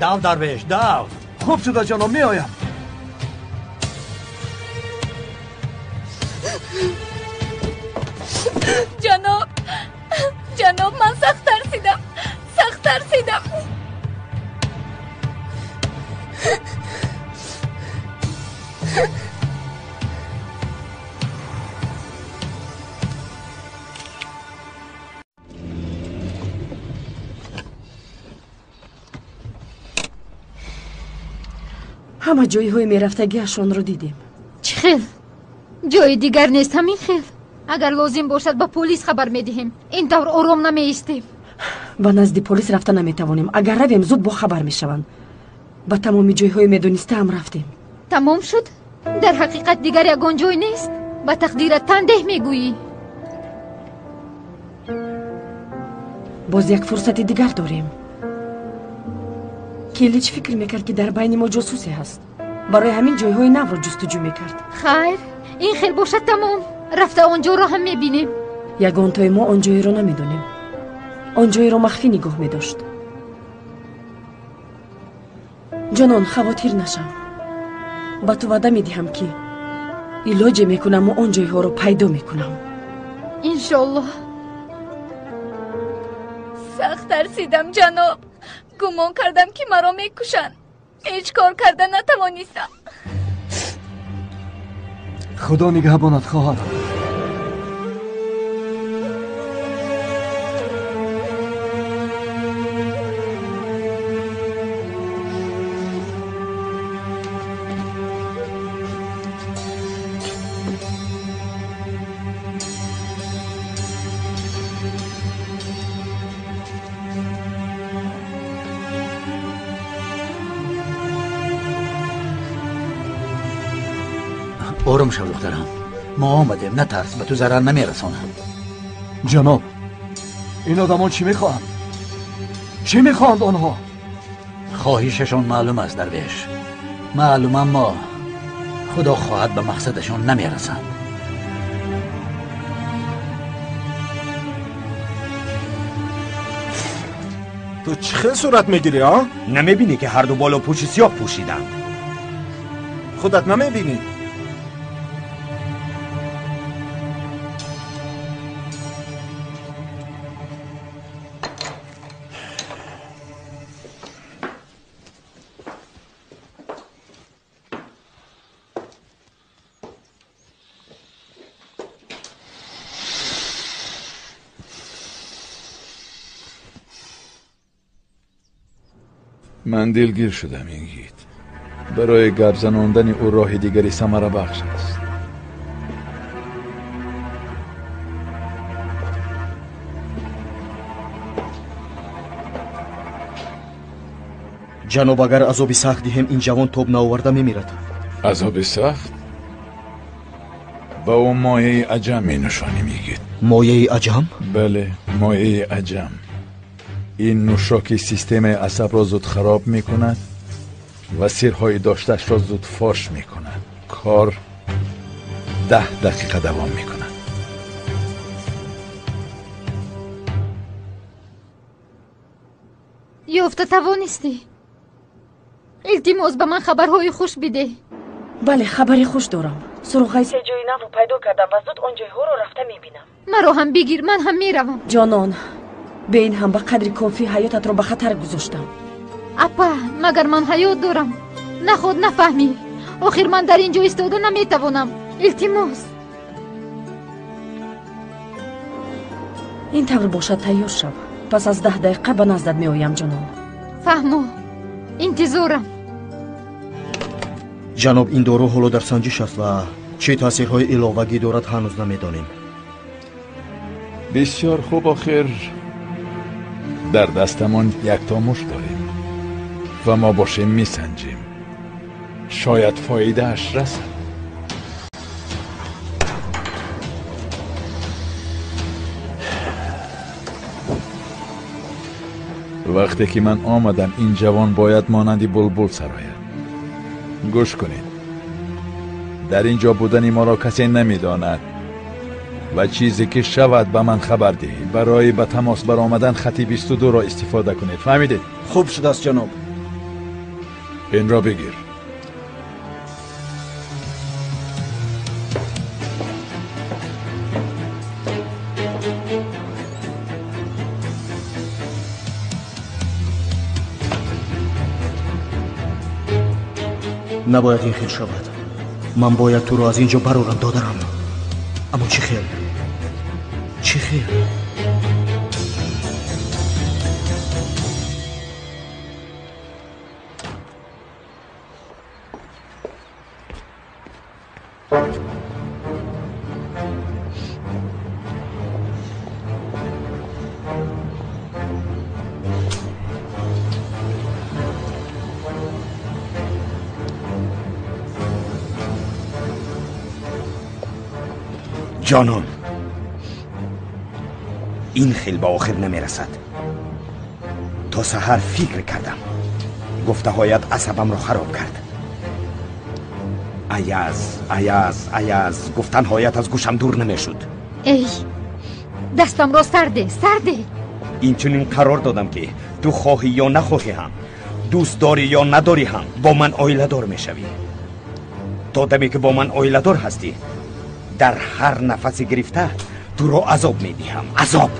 Дав, дарвеш, дав. Хуб шуда, ҷаноб, меоям. Ҷаноб, ҷаноб, ман сахт тарсидам, сахт тарсидам. Ҳама ҷойҳои мерафтагиашонро дидем. Чӣ хел? Ҷои дигар нест, ҳамин хел. Агар лозим бошад, ба полис хабар медиҳем. Ин тавр ором намеистем. Ба назди полис рафта наметавонем. Агар равем, зуд бохабар мешаванд. Ба тамоми ҷойҳои медонистаам рафтем. Тамом шуд? Дар ҳақиқат дигар ягон ҷой нест? Ба тақдират тандеҳ мегӯӣ. Боз як фурсати дигар дорем. Килич фикр мекард, ки дар байни мо ҷосусе ҳаст. Барои ҳамин ҷойҳои навро ҷустуҷӯ мекард. Хайр, ин хел бошад тамом. Рафта он ҷоро ҳам мебинем. Ягонтои мо он ҷойро намедонем. Он ҷойро махфӣ нигоҳ медошт. Ҷонон, хавотир нашав. Ба ту ваъда медиҳам, ки илоҷе мекунаму он ҷойҳоро пайдо мекунам. Иншоллоҳ. Сахт тарсидам, ҷаноб. Гумон кардам, ки маро мекушанд. Ҳеҷ кор карда натавонистам. Худо нигаҳбонат, хоҳарам. Ором шав, духтарам. Мо омадем, натарс, ба ту зарар намерасонанд. Ҷаноб, ин одамон чӣ мехоҳанд? Чӣ мехоҳанд онҳо? Хоҳишашон маълум аст, дарвеш. Маълум, аммо худо хоҳад ба мақсадашон намерасанд. Ту чӣ хел сурат мегирӣ, а? Намебинӣ, ки ҳарду боло пӯши сиёҳ пӯшиданд? Худат намебинӣ? Ман дилгир шудам, Ингит. Барои гап занондани ӯ роҳи дигари самарабахш аст. Ҷаноб, агар азоби сахт диҳем, ин ҷавон тоб наоварда мемирад. Азоби сахт? Ба ӯ мояи аҷам менӯшонем, Игит. Мояи аҷам? Бале, мояи аҷам. Ин нӯшоки системаи асабро зуд хароб мекунад ва сирҳои доштаашро зуд фош мекунад. Кор 10 дақиқа давом мекунад. Ёфта тавонистӣ? Илтимос, ба ман хабарҳои хуш бидеҳ. Бале, хабари хуш дорам. Суроғаи се ҷои навро пайдо кардам ва зуд он ҷойҳоро рафта мебинам. Маро ҳам бигир, ман ҳам меравам. Ҷонон, бе ин ҳам ба қадри кофӣ ҳаётатро ба хатар гузоштам. Апа, магар ман ҳаёт дорам? Наход нафаҳмӣ. Охир ман дар ин ҷо истода наметавонам. Илтимос. Ин тавр бошад, тайёр шав. Пас аз 10 дақиқа ба наздат меоям, ҷонон. Фаҳмо, интизорам. Ҷаноб, ин дору ҳоло дар санҷиш аст ва чӣ таъсирҳои иловагӣ дорад ҳанӯз намедонем. Бисёр хуб, охир дар дастамон якто мушт дорем ва мо бошем месанҷем. Шояд фоидааш расад. Вақте ки ман омадам, ин ҷавон бояд монанди булбул сарояд. Гӯш кунед, дар ин ҷо будани моро касе намедонад ва чизе ки шавад ба ман хабар диҳед. Барои ба тамос баромадан хати 22-ро истифода кунед. Фаҳмидед? Хуб шудааст, ҷаноб. Инро бигир. Набояд ин хел шавад. Ман бояд туро аз ин ҷо барорам, додарам. Аммо чӣ хел? Чӣ хел? Ҷонон, ин хел ба охир намерасад. То саҳар фикр кардам. Гуфтаҳоят асабамро хароб кард. Аяз, Аяз, Аяз гуфтанҳоят аз гӯшам дур намешуд. Эй, дастамро сарде, сарде. Инчунин қарор додам, ки ту хоҳӣ ё нахоҳӣ ҳам, дӯст дорӣ ё надорӣ ҳам, бо ман оиладор мешавӣ. То даме ки бо ман оиладор ҳастӣ, дар ҳар нафаси гирифта туро азоб медиҳам. Азоб.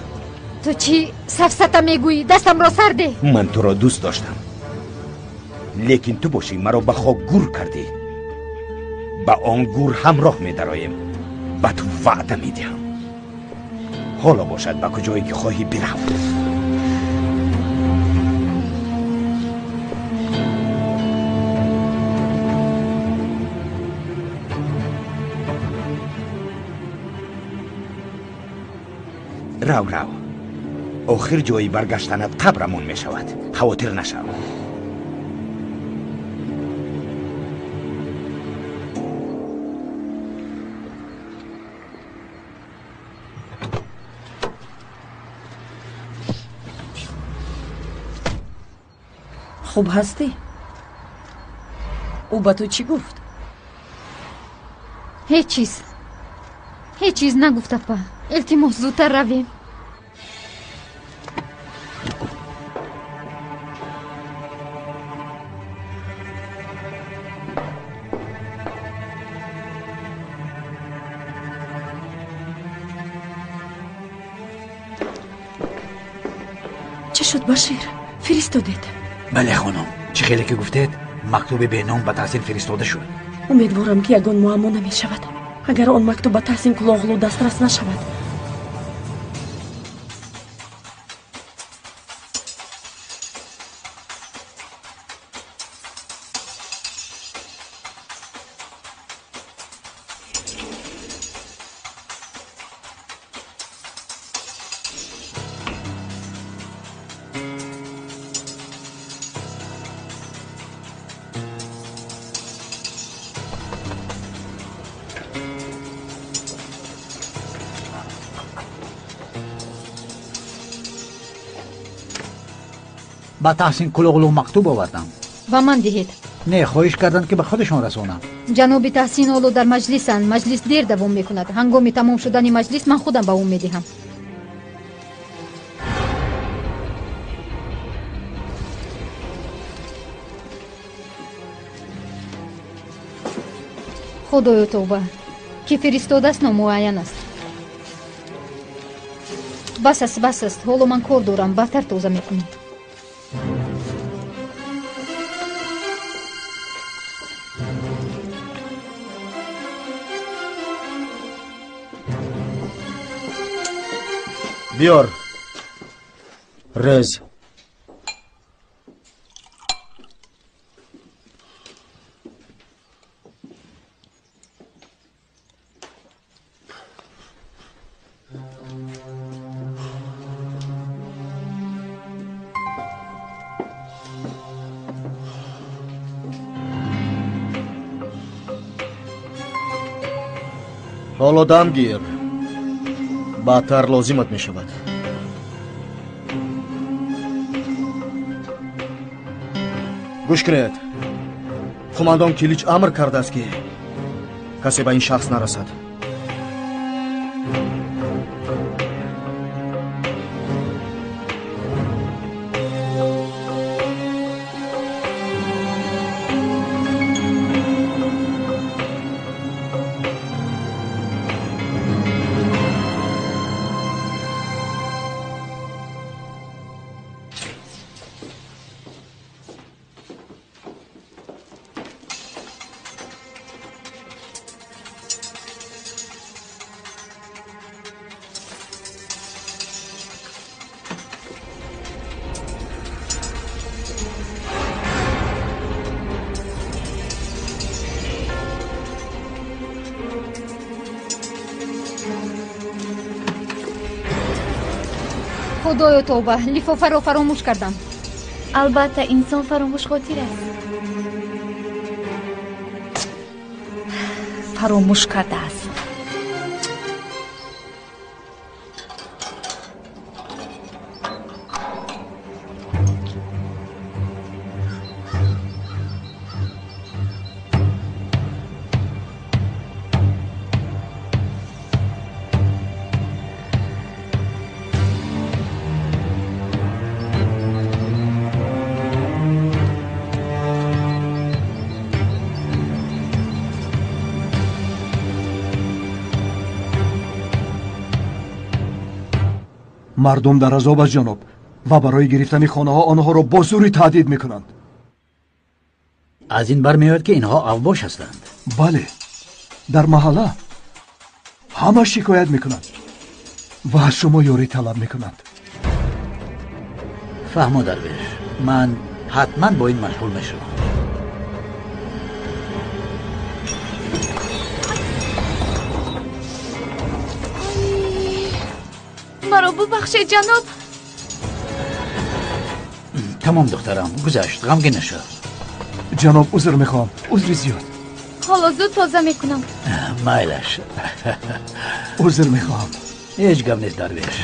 Ту чӣ сафсата мегӯӣ? Дастамро сарде. Ман туро дӯст доштам, лекин ту бошӣ маро ба хок гур кардӣ. Ба он гур ҳамроҳ медароем. Ба ту ваъда медиҳам. Ҳоло бошад ба куҷое ки хоҳӣ бирав. Рав, рав. Охир ҷои баргаштанат қабрамон мешавад. Хавотир нашав. Хуб ҳастӣ? Ӯ ба ту чӣ гуфт? Ҳеҷ чиз. Ҳеҷ чиз нагуфт, апа. Илтимос, зудтар равем. Чӣ шуд, Башир? Фиристодед? Бале, хонум. Чӣ хеле ки гуфтед, мактуби беном ба Таҳсин фиристода шуд. Умедворам, ки ягон муаммо намешавад. Агар он мактуб ба Таҳсин Кулоғлу дастрас нашавад. Ба Таҳсин Кулоғлу мактуб овардам. Ба ман диҳед. Не, хоҳиш карданд, ки ба худашон расонам. Ҷаноби Таҳсин ҳоло дар маҷлисанд. Маҷлис дер давом мекунад. Ҳангоми тамом шудани маҷлис ман худам ба ӯ медиҳам. Худоё тавба, ки фиристодааст номуайян аст. Бас аст, бас аст. Ҳоло ман кор дорам, баъдтар тоза мекунем. Биёр. Рез. Ҳоло дам гир. Баъдтар лозимат мешавад. Гӯш кунед. Қумандон Килич амр кардааст, ки касе ба ин шахс нарасад. Худоё тавба, лифофаро фаромӯш кардам. Албатта, инсон фаромӯшхотир аст. Фаромӯш кардааст. Мардум дар азоб аст ҷаноб ва барои гирифтани хонаҳо онҳоро бо зӯрӣ таҳдид мекунанд. Аз ин бармеояд ки инҳо авбош ҳастанд. Бале, дар маҳалла ҳама шикоят мекунанд ва аз шумо ёрӣ талаб мекунанд. Фаҳмо дарвеш, ман ҳатман бо ин машғул мешавам. Маро бубахшед ҷаноб. Тамом духтарам, гузашт, ғамгин нашав. Ҷаноб, узр мехоҳам, узри зиёд. Ҳоло зуд тоза мекунам. Майлаш. Узр мехоҳам. Ҳеҷ гап нест дарвеш.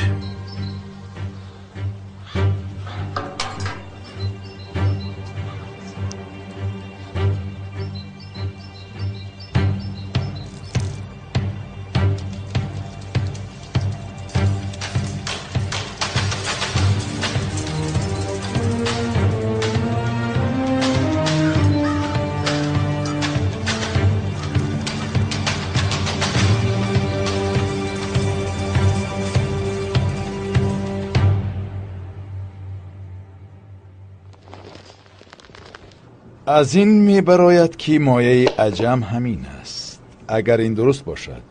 Аз ин мебарояд ки мояи аҷам ҳамин аст. Агар ин дуруст бошад,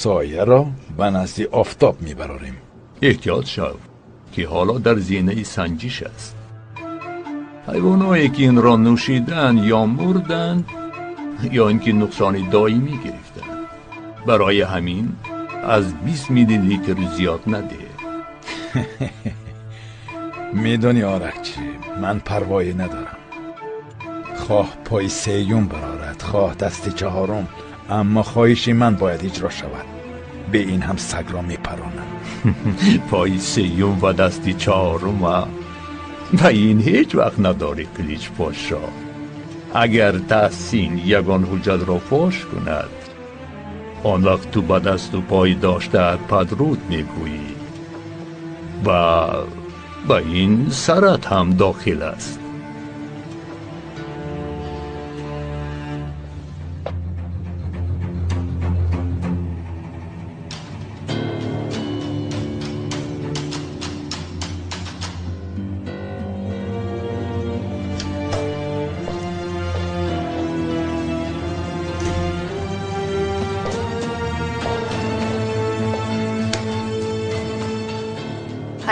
сояро ба назди офтоб мебарорем. Эҳтиёт шав, ки ҳоло дар зинаи санҷиш аст. Ҳайвоное ки инро нӯшиданд ё мурданд, ё ин ки нуқсони доимӣ гирифтанд. Барои ҳамин аз 20 миллилитр зиёд надеҳ. Медонӣ Оракчи, ман парвое надорам. Хоҳ пои сеюм барорад, хоҳ дасти чаҳорум, аммо хоҳиши ман бояд иҷро шавад. Бе ин ҳам сагро мепаронам. Пои сеюм ва дасти чаҳорум ва ин ҳеҷ вақт надорӣ, Қилич Пошо. Агар Таҳсин ягон ҳуҷҷатро фош кунад, он вақт ту ба дасту пой доштаат падруд мегӯӣ ва ба ин сарат ҳам дохил аст.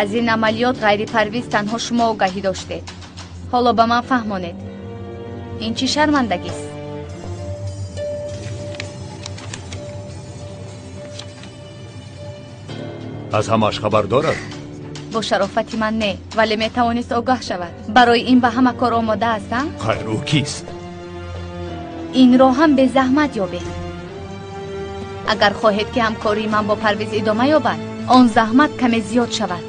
Аз ин амалиёт ғайри Парвиз танҳо шумо огаҳӣ доштед. Ҳоло ба ман фаҳмонед, ин чӣ шармандагист? Аз ҳамааш хабар дорад? Бо шарофати ман не, вале метавонист огаҳ шавад. Барои ин ба ҳама кор омода аст, а? Хайр, ӯ кист? Инро ҳам безаҳмат ёбед. Агар хоҳед ки ҳамкории ман бо Парвиз идома ёбад, он заҳмат каме зиёд шавад.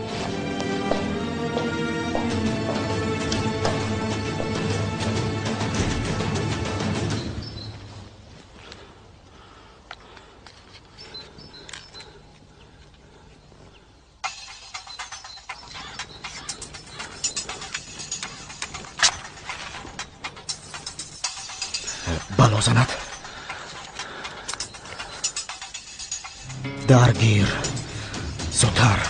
Бало занад. Даргир. Зудтар.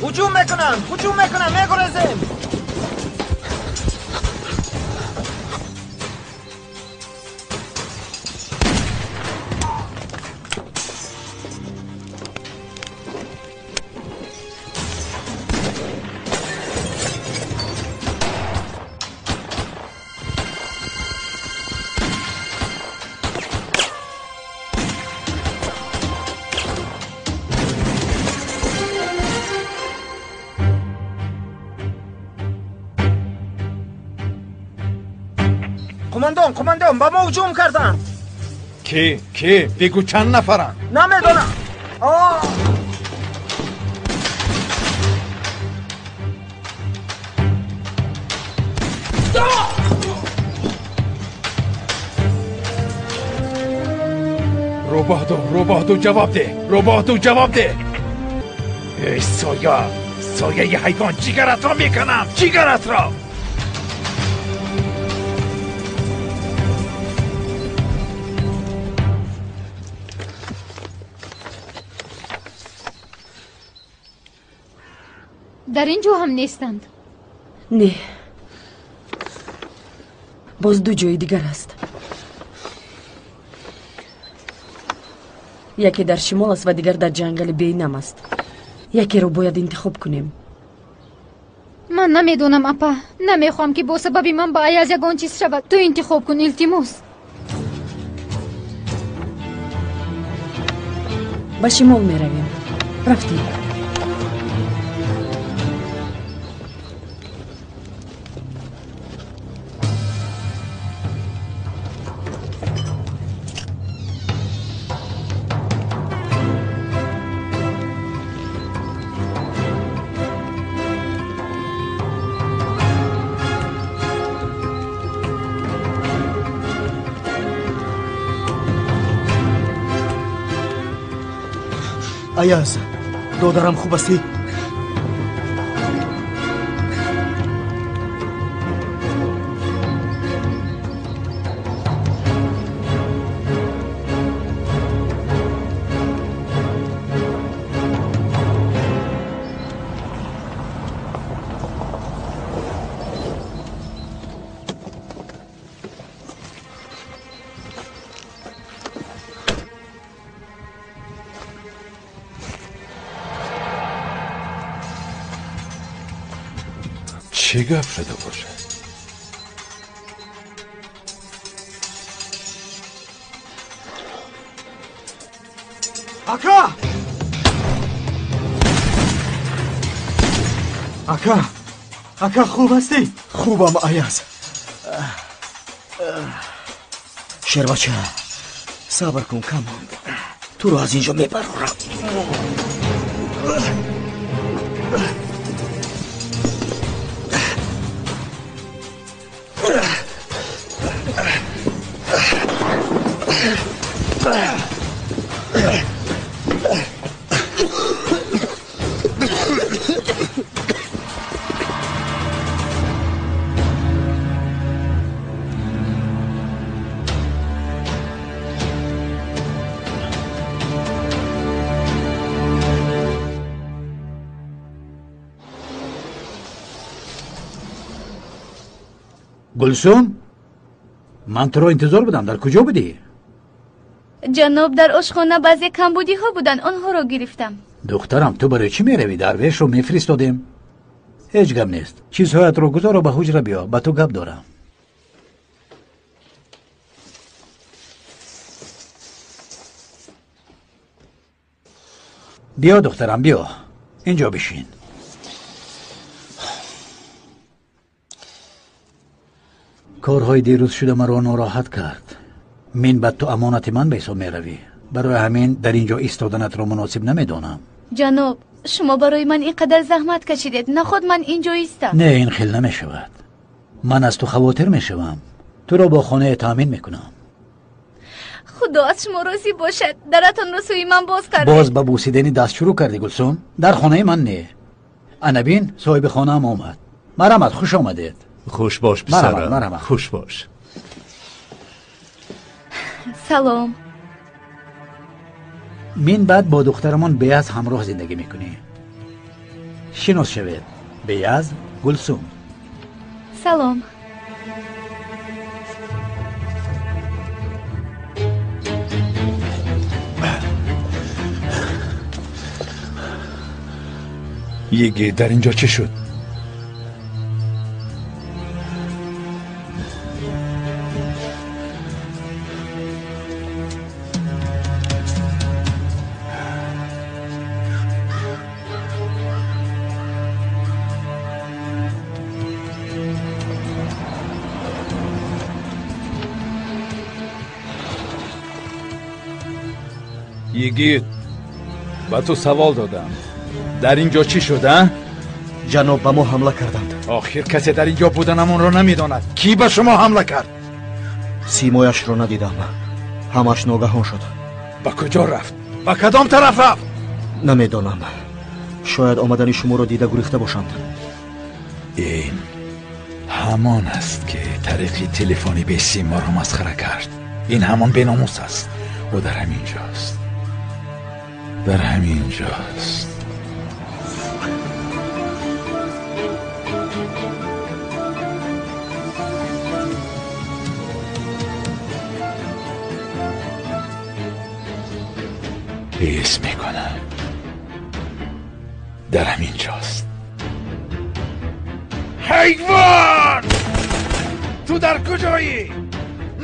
Ҳуҷум мекунанд, ҳуҷум мекунанд, мегурезем. Қумондон, қумондон, ба мо ҳуҷум карданд. Ки, ки? Бигӯ чанд нафаранд? Намедонам. Рӯбоҳ ду, рӯбоҳ ду, ҷавоб деҳ! Рӯбоҳ ду, ҷавоб деҳ! Эй соя, сояи ҳайвон, ҷигаратро меканам, ҷигаратро! Дар ин ҷо ҳам нестанд. Не, боз ду ҷои дигар аст. Яке дар шимол аст ва дигар дар ҷангали бенам аст. Якеро бояд интихоб кунем. Ман намедонам, апа. Намехоҳам, ки бо сабаби ман ба Аяз ягон чиз шавад. Ту интихоб кун, илтимос. Ба шимол меравем. Рафтем. Аяз, додарам, хуб ҳастӣ? Чӣ гап шуда бошад? Ака! Ака! Ака, хуб ҳастӣ? Хубам, Аяз. Шербача, сабр кун, кам монд. Туро аз ин ҷо мебарорам. Гулсум, ман туро интизор будам. Дар куҷо будӣ? Ҷаноб, дар ошхона баъзе камбудиҳо буданд, онҳоро гирифтам. Духтарам, ту барои чӣ меравӣ? Дарвешро мефиристодем. Ҳеҷ гап нест. Чизҳоятро гузору ба ҳуҷра биё, ба ту гап дорам. Биё, духтарам, биё, инҷо бишин. Корҳои дирӯз шуда маро нороҳат кард. Мин баъд ту амонати ман ба ҳисоб меравӣ. Барои ҳамин дар ин ҷо истоданатро муносиб намедонам. Ҷаноб, шумо барои ман ин қадар заҳмат кашидед, наход ман ин ҷо истам. Не, ин хел намешавад. Ман аз ту хавотир мешавам. Туро бо хонае таъмин мекунам. Худо аз шумо розӣ бошад. Даратонро сӯи ман боз кардед. Боз ба бусидани даст шурӯъ кардӣ, Гулсум? Дар хонаи ман не. Ана бин, соҳиби хонаам омад. Марҳамат, хуш омадед. Хуш бош, писарам, хуш бош. Салом. Мин баъд бо духтарамон Беяз ҳамроҳ зиндагӣ мекунӣ. Шинос шавед. Беяз, Гулсум. Салом. Йигит, дар ин ҷо чӣ шуд? Йигит, ба ту савол додам. Дар ин ҷо чӣ шуд, а? Ҷаноб, ба мо ҳамла карданд. Охир касе дар ин ҷо буданамонро намедонад. Кӣ ба шумо ҳамла кард? Симояшро надидам. Ҳамаш ногаҳон шуд. Ба куҷо рафт? Ба кадом тараф рафт? Намедонам. Шояд омадани шуморо дида гурехта бошанд. Ин ҳамон аст, ки тариқи телефони бесим моро масхара кард. Ин ҳамон беномус аст. Ӯ дар ҳамин ҷост. Дар ҳамин ҷост. ҳис мекунам дар ҳамин ҷост. Ҳайвон! Ту дар куҷоӣ?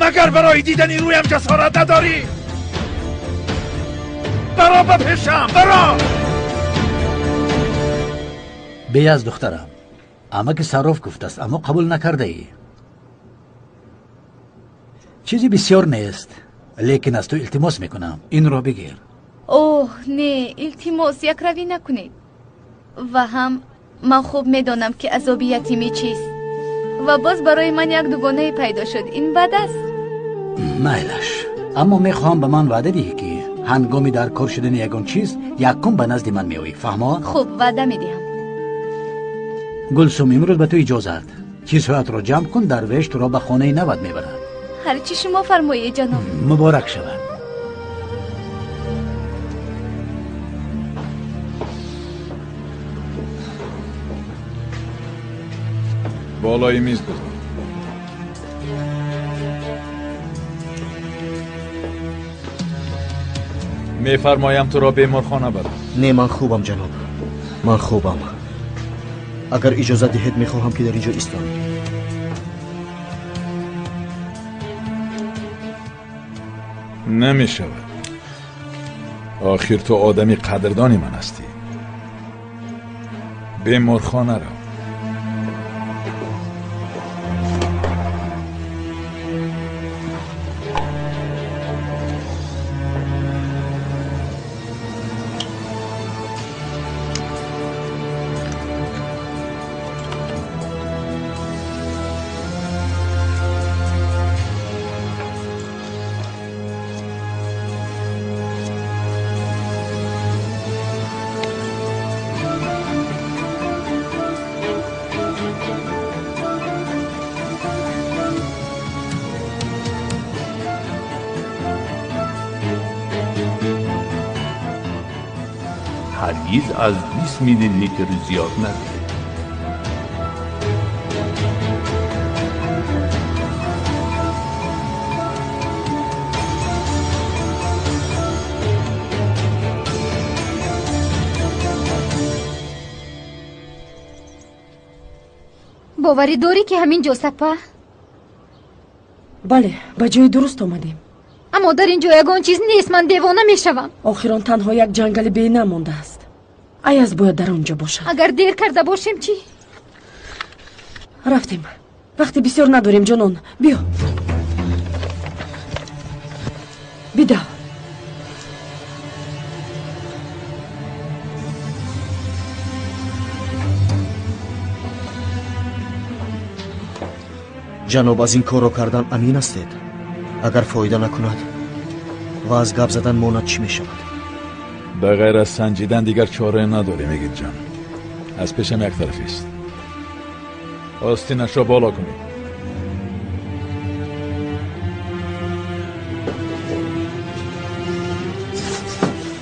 Магар барои дидани рӯям ҷасорат надорӣ? Баро ба пешам, баро! Беяз духтарам, амаки Сарроф гуфтааст, аммо қабул накардаӣ. Чизи бисёр нест, лекин аз ту илтимос мекунам, инро бигир. Оҳ, не, илтимос, якравӣ накунед. Ва ҳам ман хуб медонам, ки азоби ятимӣ чист. Ва боз барои ман як дугонае пайдо шуд. Ин бад аст. Майлаш, аммо мехоҳам ба ман ваъда диҳӣ, ки ҳангоми дар кор шудани ягон чиз якум ба назди ман меоӣ. Фаҳмо? Хуб, ваъда медиҳам. Гулсум, имрӯз ба ту иҷозат. Чизҳоятро ҷамъ кун, дарвеш туро ба хонаи нават мебарад. Ҳар чӣ шумо фармоед, ҷаноб. Муборак шавад. Болои миз гузор. Мефармоям туро беморхона барам. Не, ман хубам, ҷаноб. Ман хубам. Агар иҷозат диҳед, мехоҳам, ки дар инҷо истам. Намешавад. Охир ту одами қадрдони ман ҳастӣ. Беморхона рав. هرگز از 20 میلی لیتر زیاد نده. Боварӣ дорӣ, ки ҳамин ҷо сапа? Бале, ба ҷои дуруст омадем. Аммо дар ин ҷо ягон чиз нест, ман девона мешавам. Охир он танҳо як ҷангали бенам мондааст. Аяз бояд дар он ҷо бошад. Агар дер карда бошем чӣ? Рафтем. Вақти бисёр надорем, ҷонон. Биё. Бидав. Ҷаноб, аз ин корро кардан амин ҳастед? Агар фоида накунад ва аз гап задан монад, чӣ мешавад? Ба ғайр аз санҷидан дигар чора надорем, Эгитҷон. Аз пешам як тарафист. Остинашро боло кунед.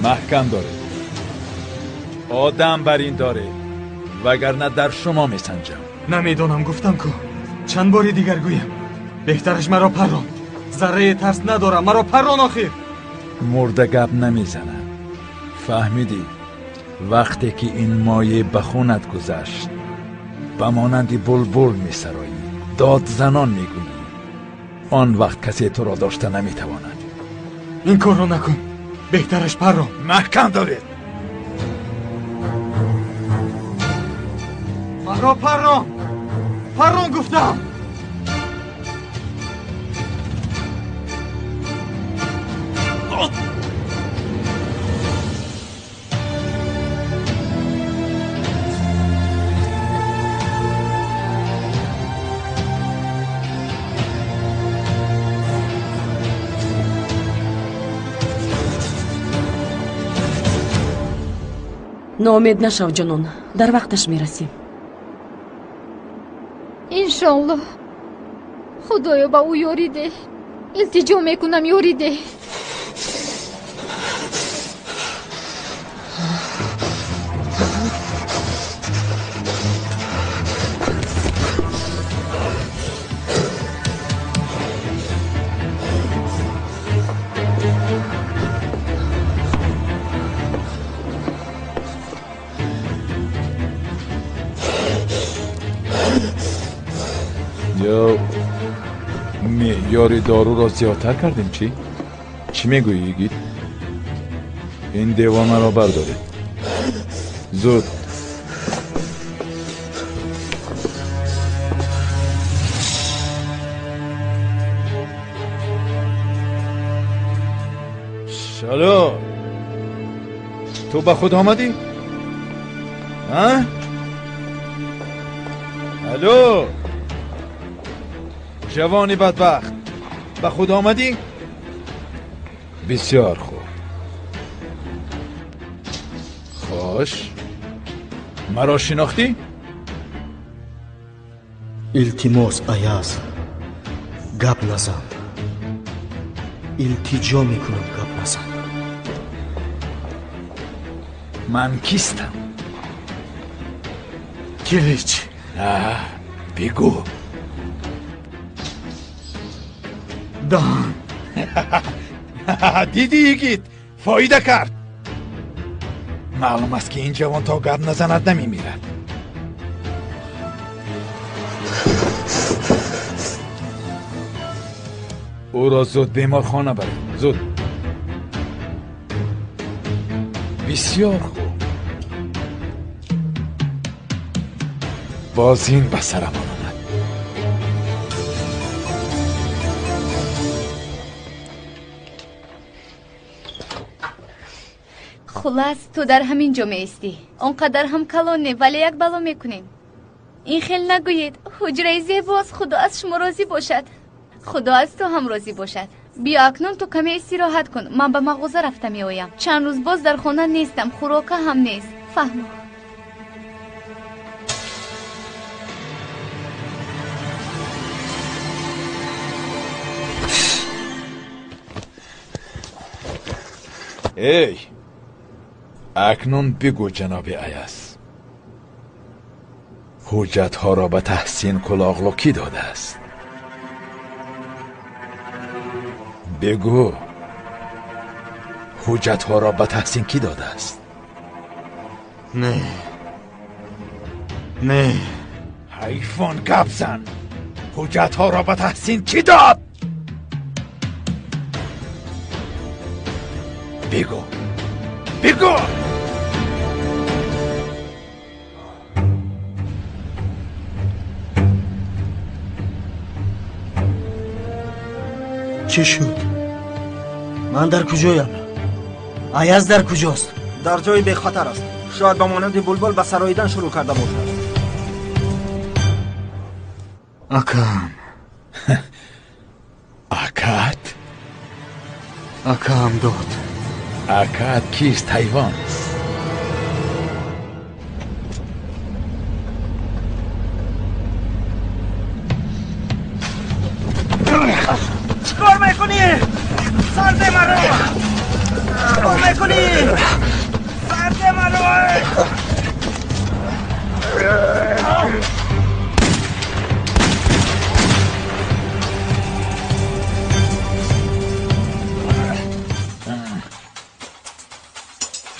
Маҳкам доред. Одам бар ин доред, вагарна дар шумо месанҷам. Намедонам, гуфтам ку. Чанд бори дигар гӯям. Беҳтараш маро паррон. Заррае тарс надорам, маро паррон охир. Мурда гап намезанад. Фаҳмидӣ? Вақте ки ин моеъ ба хунат гузашт, ба монанди булбул месароӣ, дод занон мегӯӣ. Он вақт касе туро дошта наметавонад. Ин корро накун. Беҳтараш паррон. Маҳкам доред. Маро паррон. Паррон гуфтам. Ноумед нашав, ҷонон, дар вақташ мерасем. Иншоаллоҳ. Худоё, ба ӯ ёрӣ деҳ. Илтиҷо мекунам, ёрӣ деҳ. Ё меъёри доруро зиёдтар кардем, чӣ? Чӣ мегӯӣ, йигит? Ин девонаро бардоред. Зуд. Шало, ту ба худ омадӣ? А? Алло! Ҷавони бадбахт, ба худ омадӣ? Бисёр хуб. Хош, маро шинохтӣ? Илтимос, Аяз, гап назан. Илтиҷо мекунам, гап назан. Ман кистам? Килич. Бигӯ. Даҳан. Дидӣ, йигит, фоида кард. Маълум аст, ки ин ҷавон то гап назанад намемирад. Ӯро зуд беморхона баред, зуд. Бисёр хуб. Боз ин ба сарамон омад. Хулас, ту дар ҳамин ҷо меистӣ. Он қадар ҳам калон не, вале як бало мекунем. Ин хел нагӯед, ҳуҷраи зебост, Худо аз шумо розӣ бошад. Худо аз ту ҳам розӣ бошад. Биё акнун ту каме истироҳат кун, ман ба мағоза рафта меоям. Чанд рӯз боз дар хона нестам, хӯрока ҳам нест. Фаҳмо. Эй, акнун бигӯ, ҷаноби Аяз, ҳуҷҷатҳоро ба Таҳсин Кулоғлу кӣ додааст? Бигӯ, ҳуҷҷатҳоро ба Таҳсин кӣ додааст? Не, не. Ҳайвон, гап зан! Ҳуҷҷатҳоро ба Таҳсин кӣ дод? Бигӯ, бигӯ! Чӣ шуд? Ман дар куҷоям? Аяз дар куҷост? Дар ҷои бехатар аст. Шояд ба монанди булбул ба сароидан шурӯъ карда бошад. Акам. Акат? Акам дод. Акат кист, ҳайвон? Чикор мекунӣ? Сарде маро! Чикор мекунӣ? Сарде маро!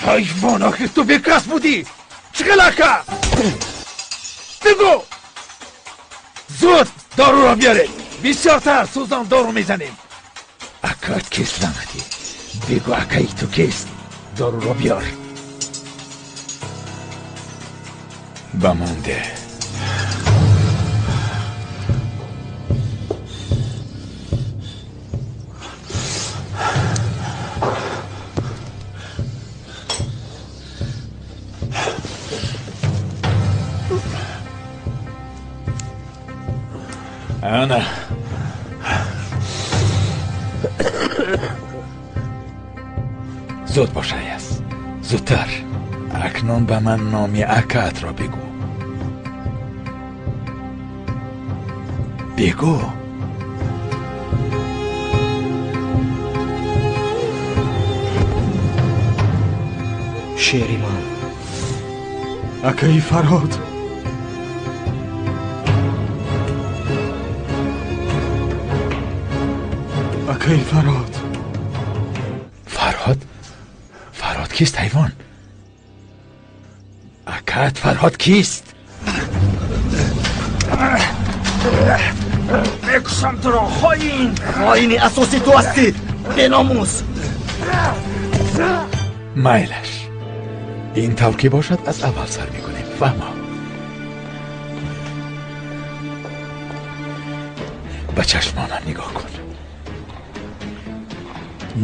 Ҳайвон, охир ту бекас будӣ! Чӣ хел ака? Бигӯ! Зуд доруро биёред! Бисёртар сӯзон дору мезанем. Акат кист, лаънатӣ? Бигӯ, акаи ту кист? Доруро биёр. Ба ман деҳ. Ана. Зуд бош, Аяз, зудтар. Акнун ба ман номи акаатро бигӯ. Бигӯ. Шери ман, акаи Фарҳод. Акаи Фарҳод. Фарҳод? Фарҳод кист, ҳайвон? Акаат Фарҳод кист? Мекушам туро, хоин! Хоини асосӣ ту ҳастӣ, беномус! Майлаш, ин тавр ки бошад, аз аввал сар мекунем. Фаҳмо? Ба чашмонам нигоҳ кун.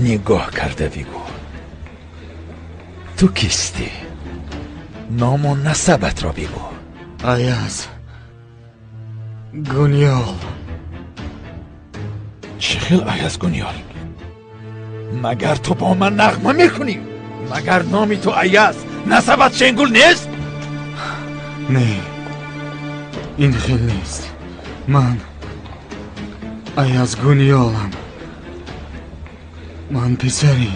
Нигоҳ карда бигӯ, ту кистӣ? Ному насабатро бигӯ. Аяз Гуниёл. Чӣ хел Аяз Гуниёл? Магар ту бо ман нағма мекунӣ? Магар номи ту Аяз, насабат Шенгул нест? Не, ин хел нест. Ман Аяз Гуниёлам. Ман писари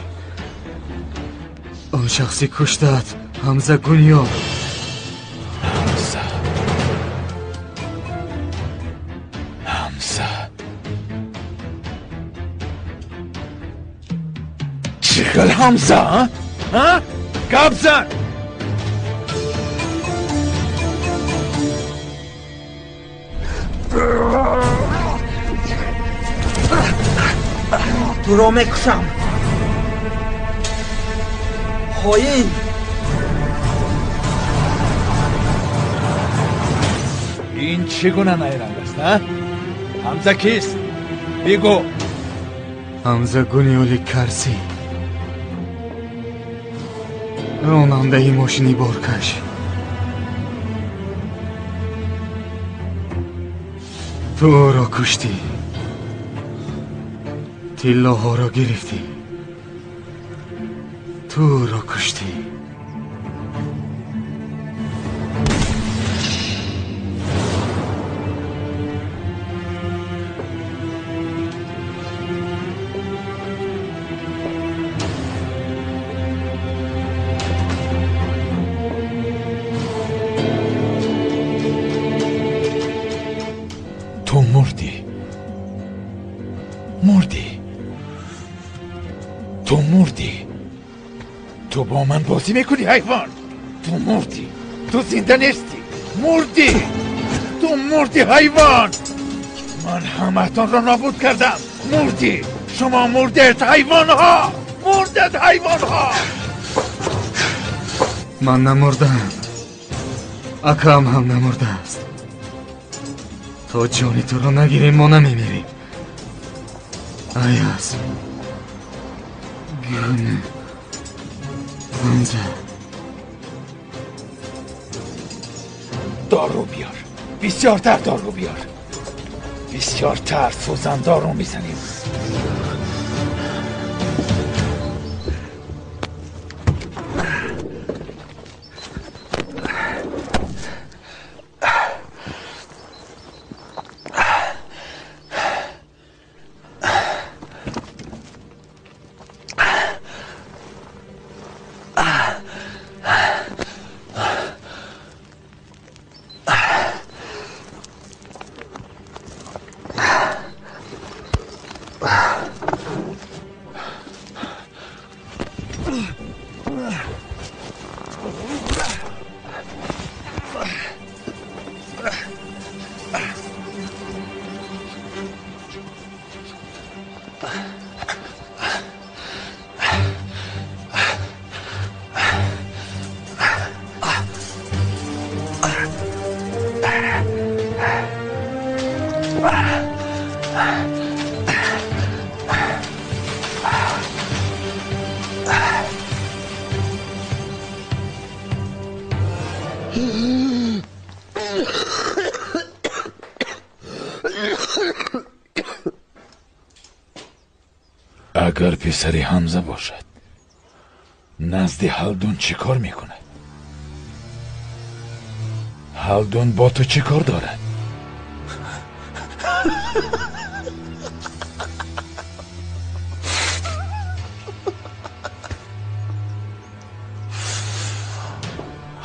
он шахси куштаат, Ҳамза Гуниёл. Ҳамза, Ҳамза, чӣ хел Ҳамза? Гап зан. Туро мекушам, хоин! Ин чӣ гуна найранг аст, а? Ҳамза кист? Бигӯ. Ҳамза Гуниёли Карсӣ, ронандаи мошини боркаш. Ту ӯро куштӣ, тиллоҳоро гирифтӣ. Ту ӯро куштӣ. Ту мурдӣ, мурдӣ, ту мурдӣ. Ту бо ман бозӣ мекунӣ, ҳайвон? Ту мурдӣ, ту зинда нестӣ, мурдӣ, ту мурдӣ, ҳайвон. Ман ҳамаатонро нобуд кардам. Мурдӣ, шумо мурдед, ҳайвонҳо, мурдед, ҳайвонҳо. Ман намурдаам, акаам ҳам намурдааст. То ҷони туро нагирем, мо намемирем. Аяз Гун Ҳамза. Дору биёр, бисёртар дору биёр, бисёртар сӯзандору мезанем. Агар писари Ҳамза бошад, назди Ҳалдун чӣ кор мекунад? Ҳалдун бо ту чӣ кор дорад?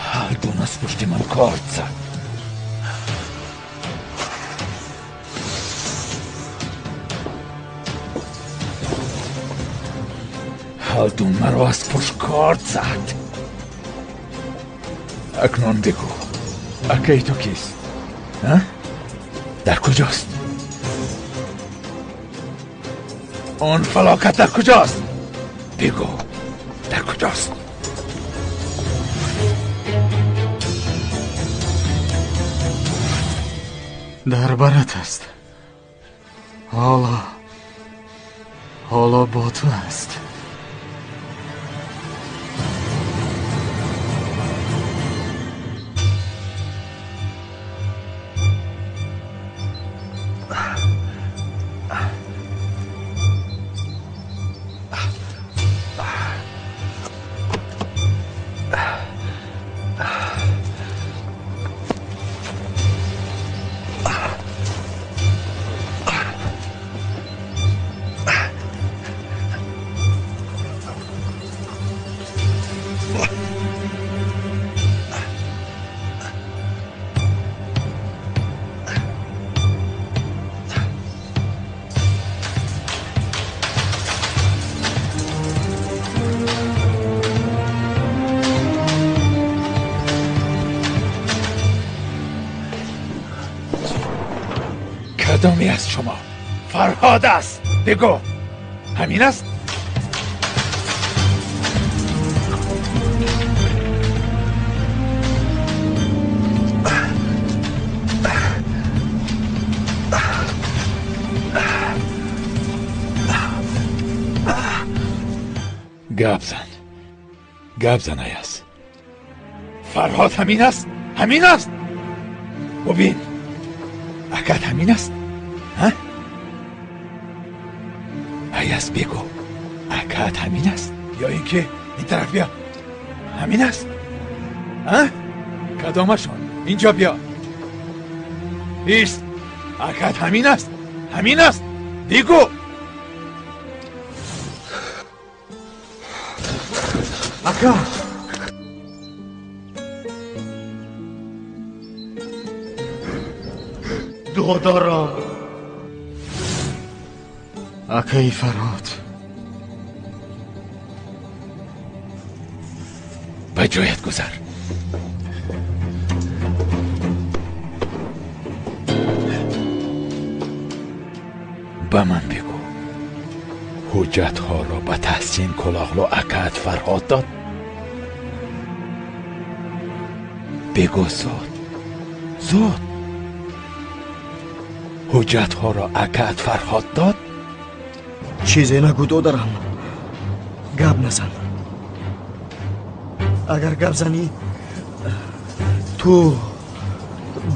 Ҳалдун аз пушти ман корд зад. Ҳалдун маро аз пушт корд зад. Акнун бигӯ, акаи ту кист? Дар куҷост? Он фалокат дар куҷост? Бигӯ, дар куҷост? Дар барат аст. Ҳоло бо ту аст. کدامی از شما فرهاد است؟ بگو، همین است؟ گپ زن، گپ زن ایاز. فرهاد همین است؟ همین است؟ ببین، اکد همین است؟ ها؟ ایاز بگو، اکد همین است؟ یا اینکه این طرف بیا، همین است؟ ها؟ کدامشان؟ اینجا بیا. ایست، اکد همین است؟ همین است؟ بگو. اکا، دادارم، اکای فرهاد، به جایت گذر. به من بگو، حجت ها را به تحسین کلاغلو اکد فرهاد داد؟ بگو زود، زود. حجت ها را اکد فرهاد داد؟ چیزی نگو دادرم، گپ نزن. اگر گپ زنی تو،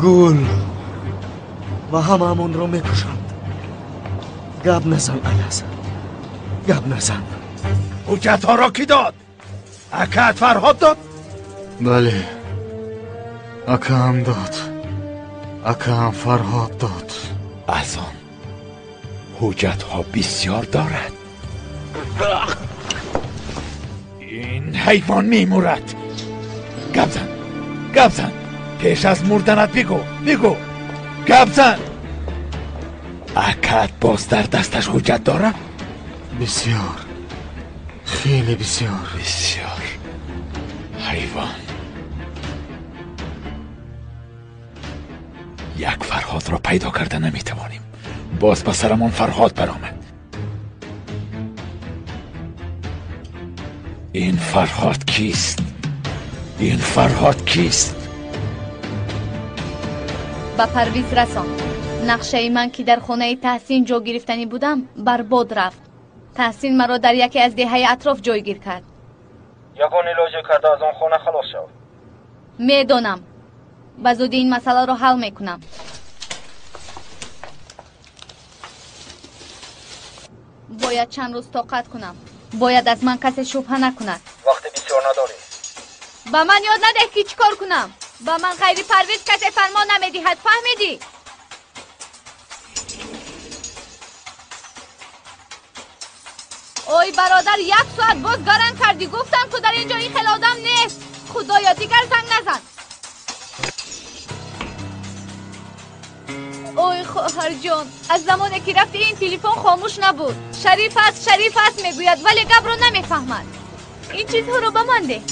گل و همه را میکشند. گپ نزن ایاز، گپ نزن. حجت ها را کی داد؟ اکد فرهاد داد؟ بله، اکم داد، اکم فرهاد داد. از آن حجت ها بسیار دارد. این حیوان میمورد. گپ زن، گپ زن، پیش از مردنت بگو، بگو، گپ زن. اکد باز در دستش حجت دارد؟ بسیار، خیلی بسیار. بسیار. حیوان. یک فرهاد را پیدا کرده نمیتوانیم. باز به سرمان فرهاد برآمد. این فرهاد کیست؟ این فرهاد کیست؟ به پرویز رسان. نقشه من که در خانه تحسین جا گرفتنی بودم برباد رفت. تحسین مرا در یکی از دهه اطراف جایگیر کرد. یگان علاج کرده از آن خانه خلاص شو. میدانم. به زودی این مسئله را حل میکنم. باید چند روز طاقت کنم. باید از من کسی شبهه نکند. وقت بسیار نداری. به من یاد نده که چیکار کنم. Ба ман ғайри Парвиз касе фармон намедиҳад, фаҳмидӣ? Ой бародар, як соат боз гаранг кардӣ. Гуфтам ту дар ин ҷо ин хел одам нест. Худоё, дигар занг назан. Ой хоҳарҷон, аз замоне ки рафти ин телефон хомӯш набуд. Шариф аст, Шариф аст мегӯяд, вале гапро намефаҳмад. Ин чизҳоро ба ман деҳ.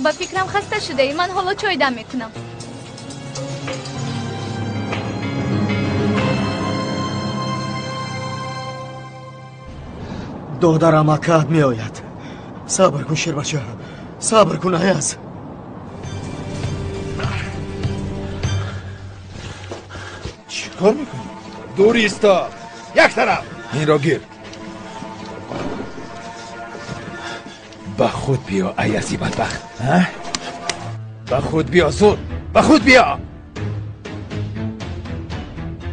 Ба фикрам хаста шудаӣ, ман ҳоло чой дам мекунам. Додарам акаат меояд. Сабр кун, шербача, сабр кун, Аяз. Чӣ кор мекунӣ? Дур исто, як тараф. Инро гир. Ба худ биё, Аязи бадбахт. Ба худ биё, зуд. Ба худ биё.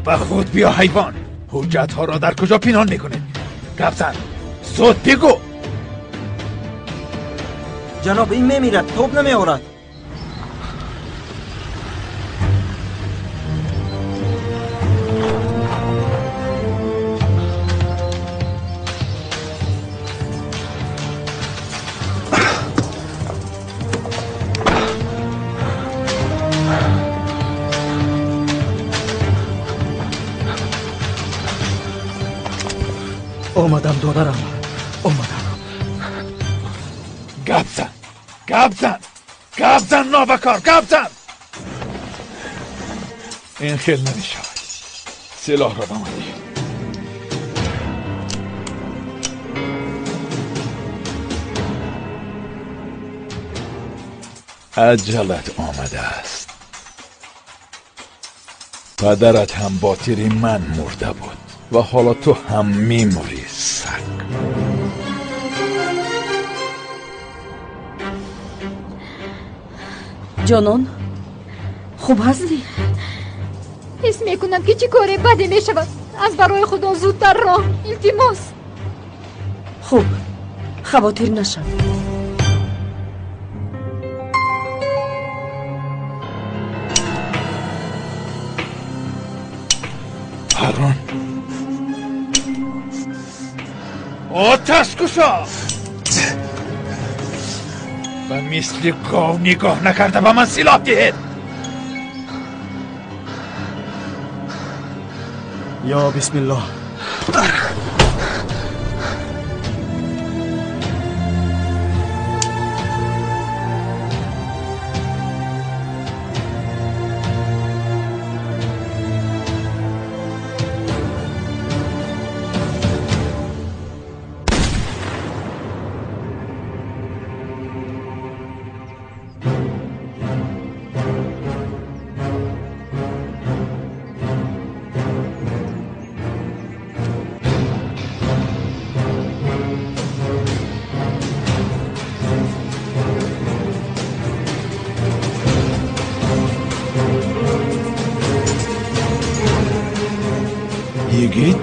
Ба худ биё, ҳайвон. Ҳуҷҷатҳоро дар куҷо пинҳон мекунед? Гап зан, зуд бигӯ. Ҷаноб, ин мемирад, тоб намеорад. Омадам, додарам, омадам. Гап зан, гап зан, гап зан, нобакор, гап зан. Ин хел намешавад. Силоҳро ба ман диҳ. Аҷалат омадааст. Падарат ҳам бо тири ман мурда буд ва ҳоло ту ҳам мемурӣ, саг. Ҷонон, хуб ҳастӣ? Ҳис мекунам ки чӣ коре баде мешавад. Аз барои Худо зудтар роҳ, илтимос. Хуб, хавотир нашав. Ҳарон, оташ кушо! Ба мисли гов нигоҳ накарда ба ман силоҳ диҳед. Ё бисмиллоҳ. Yigit?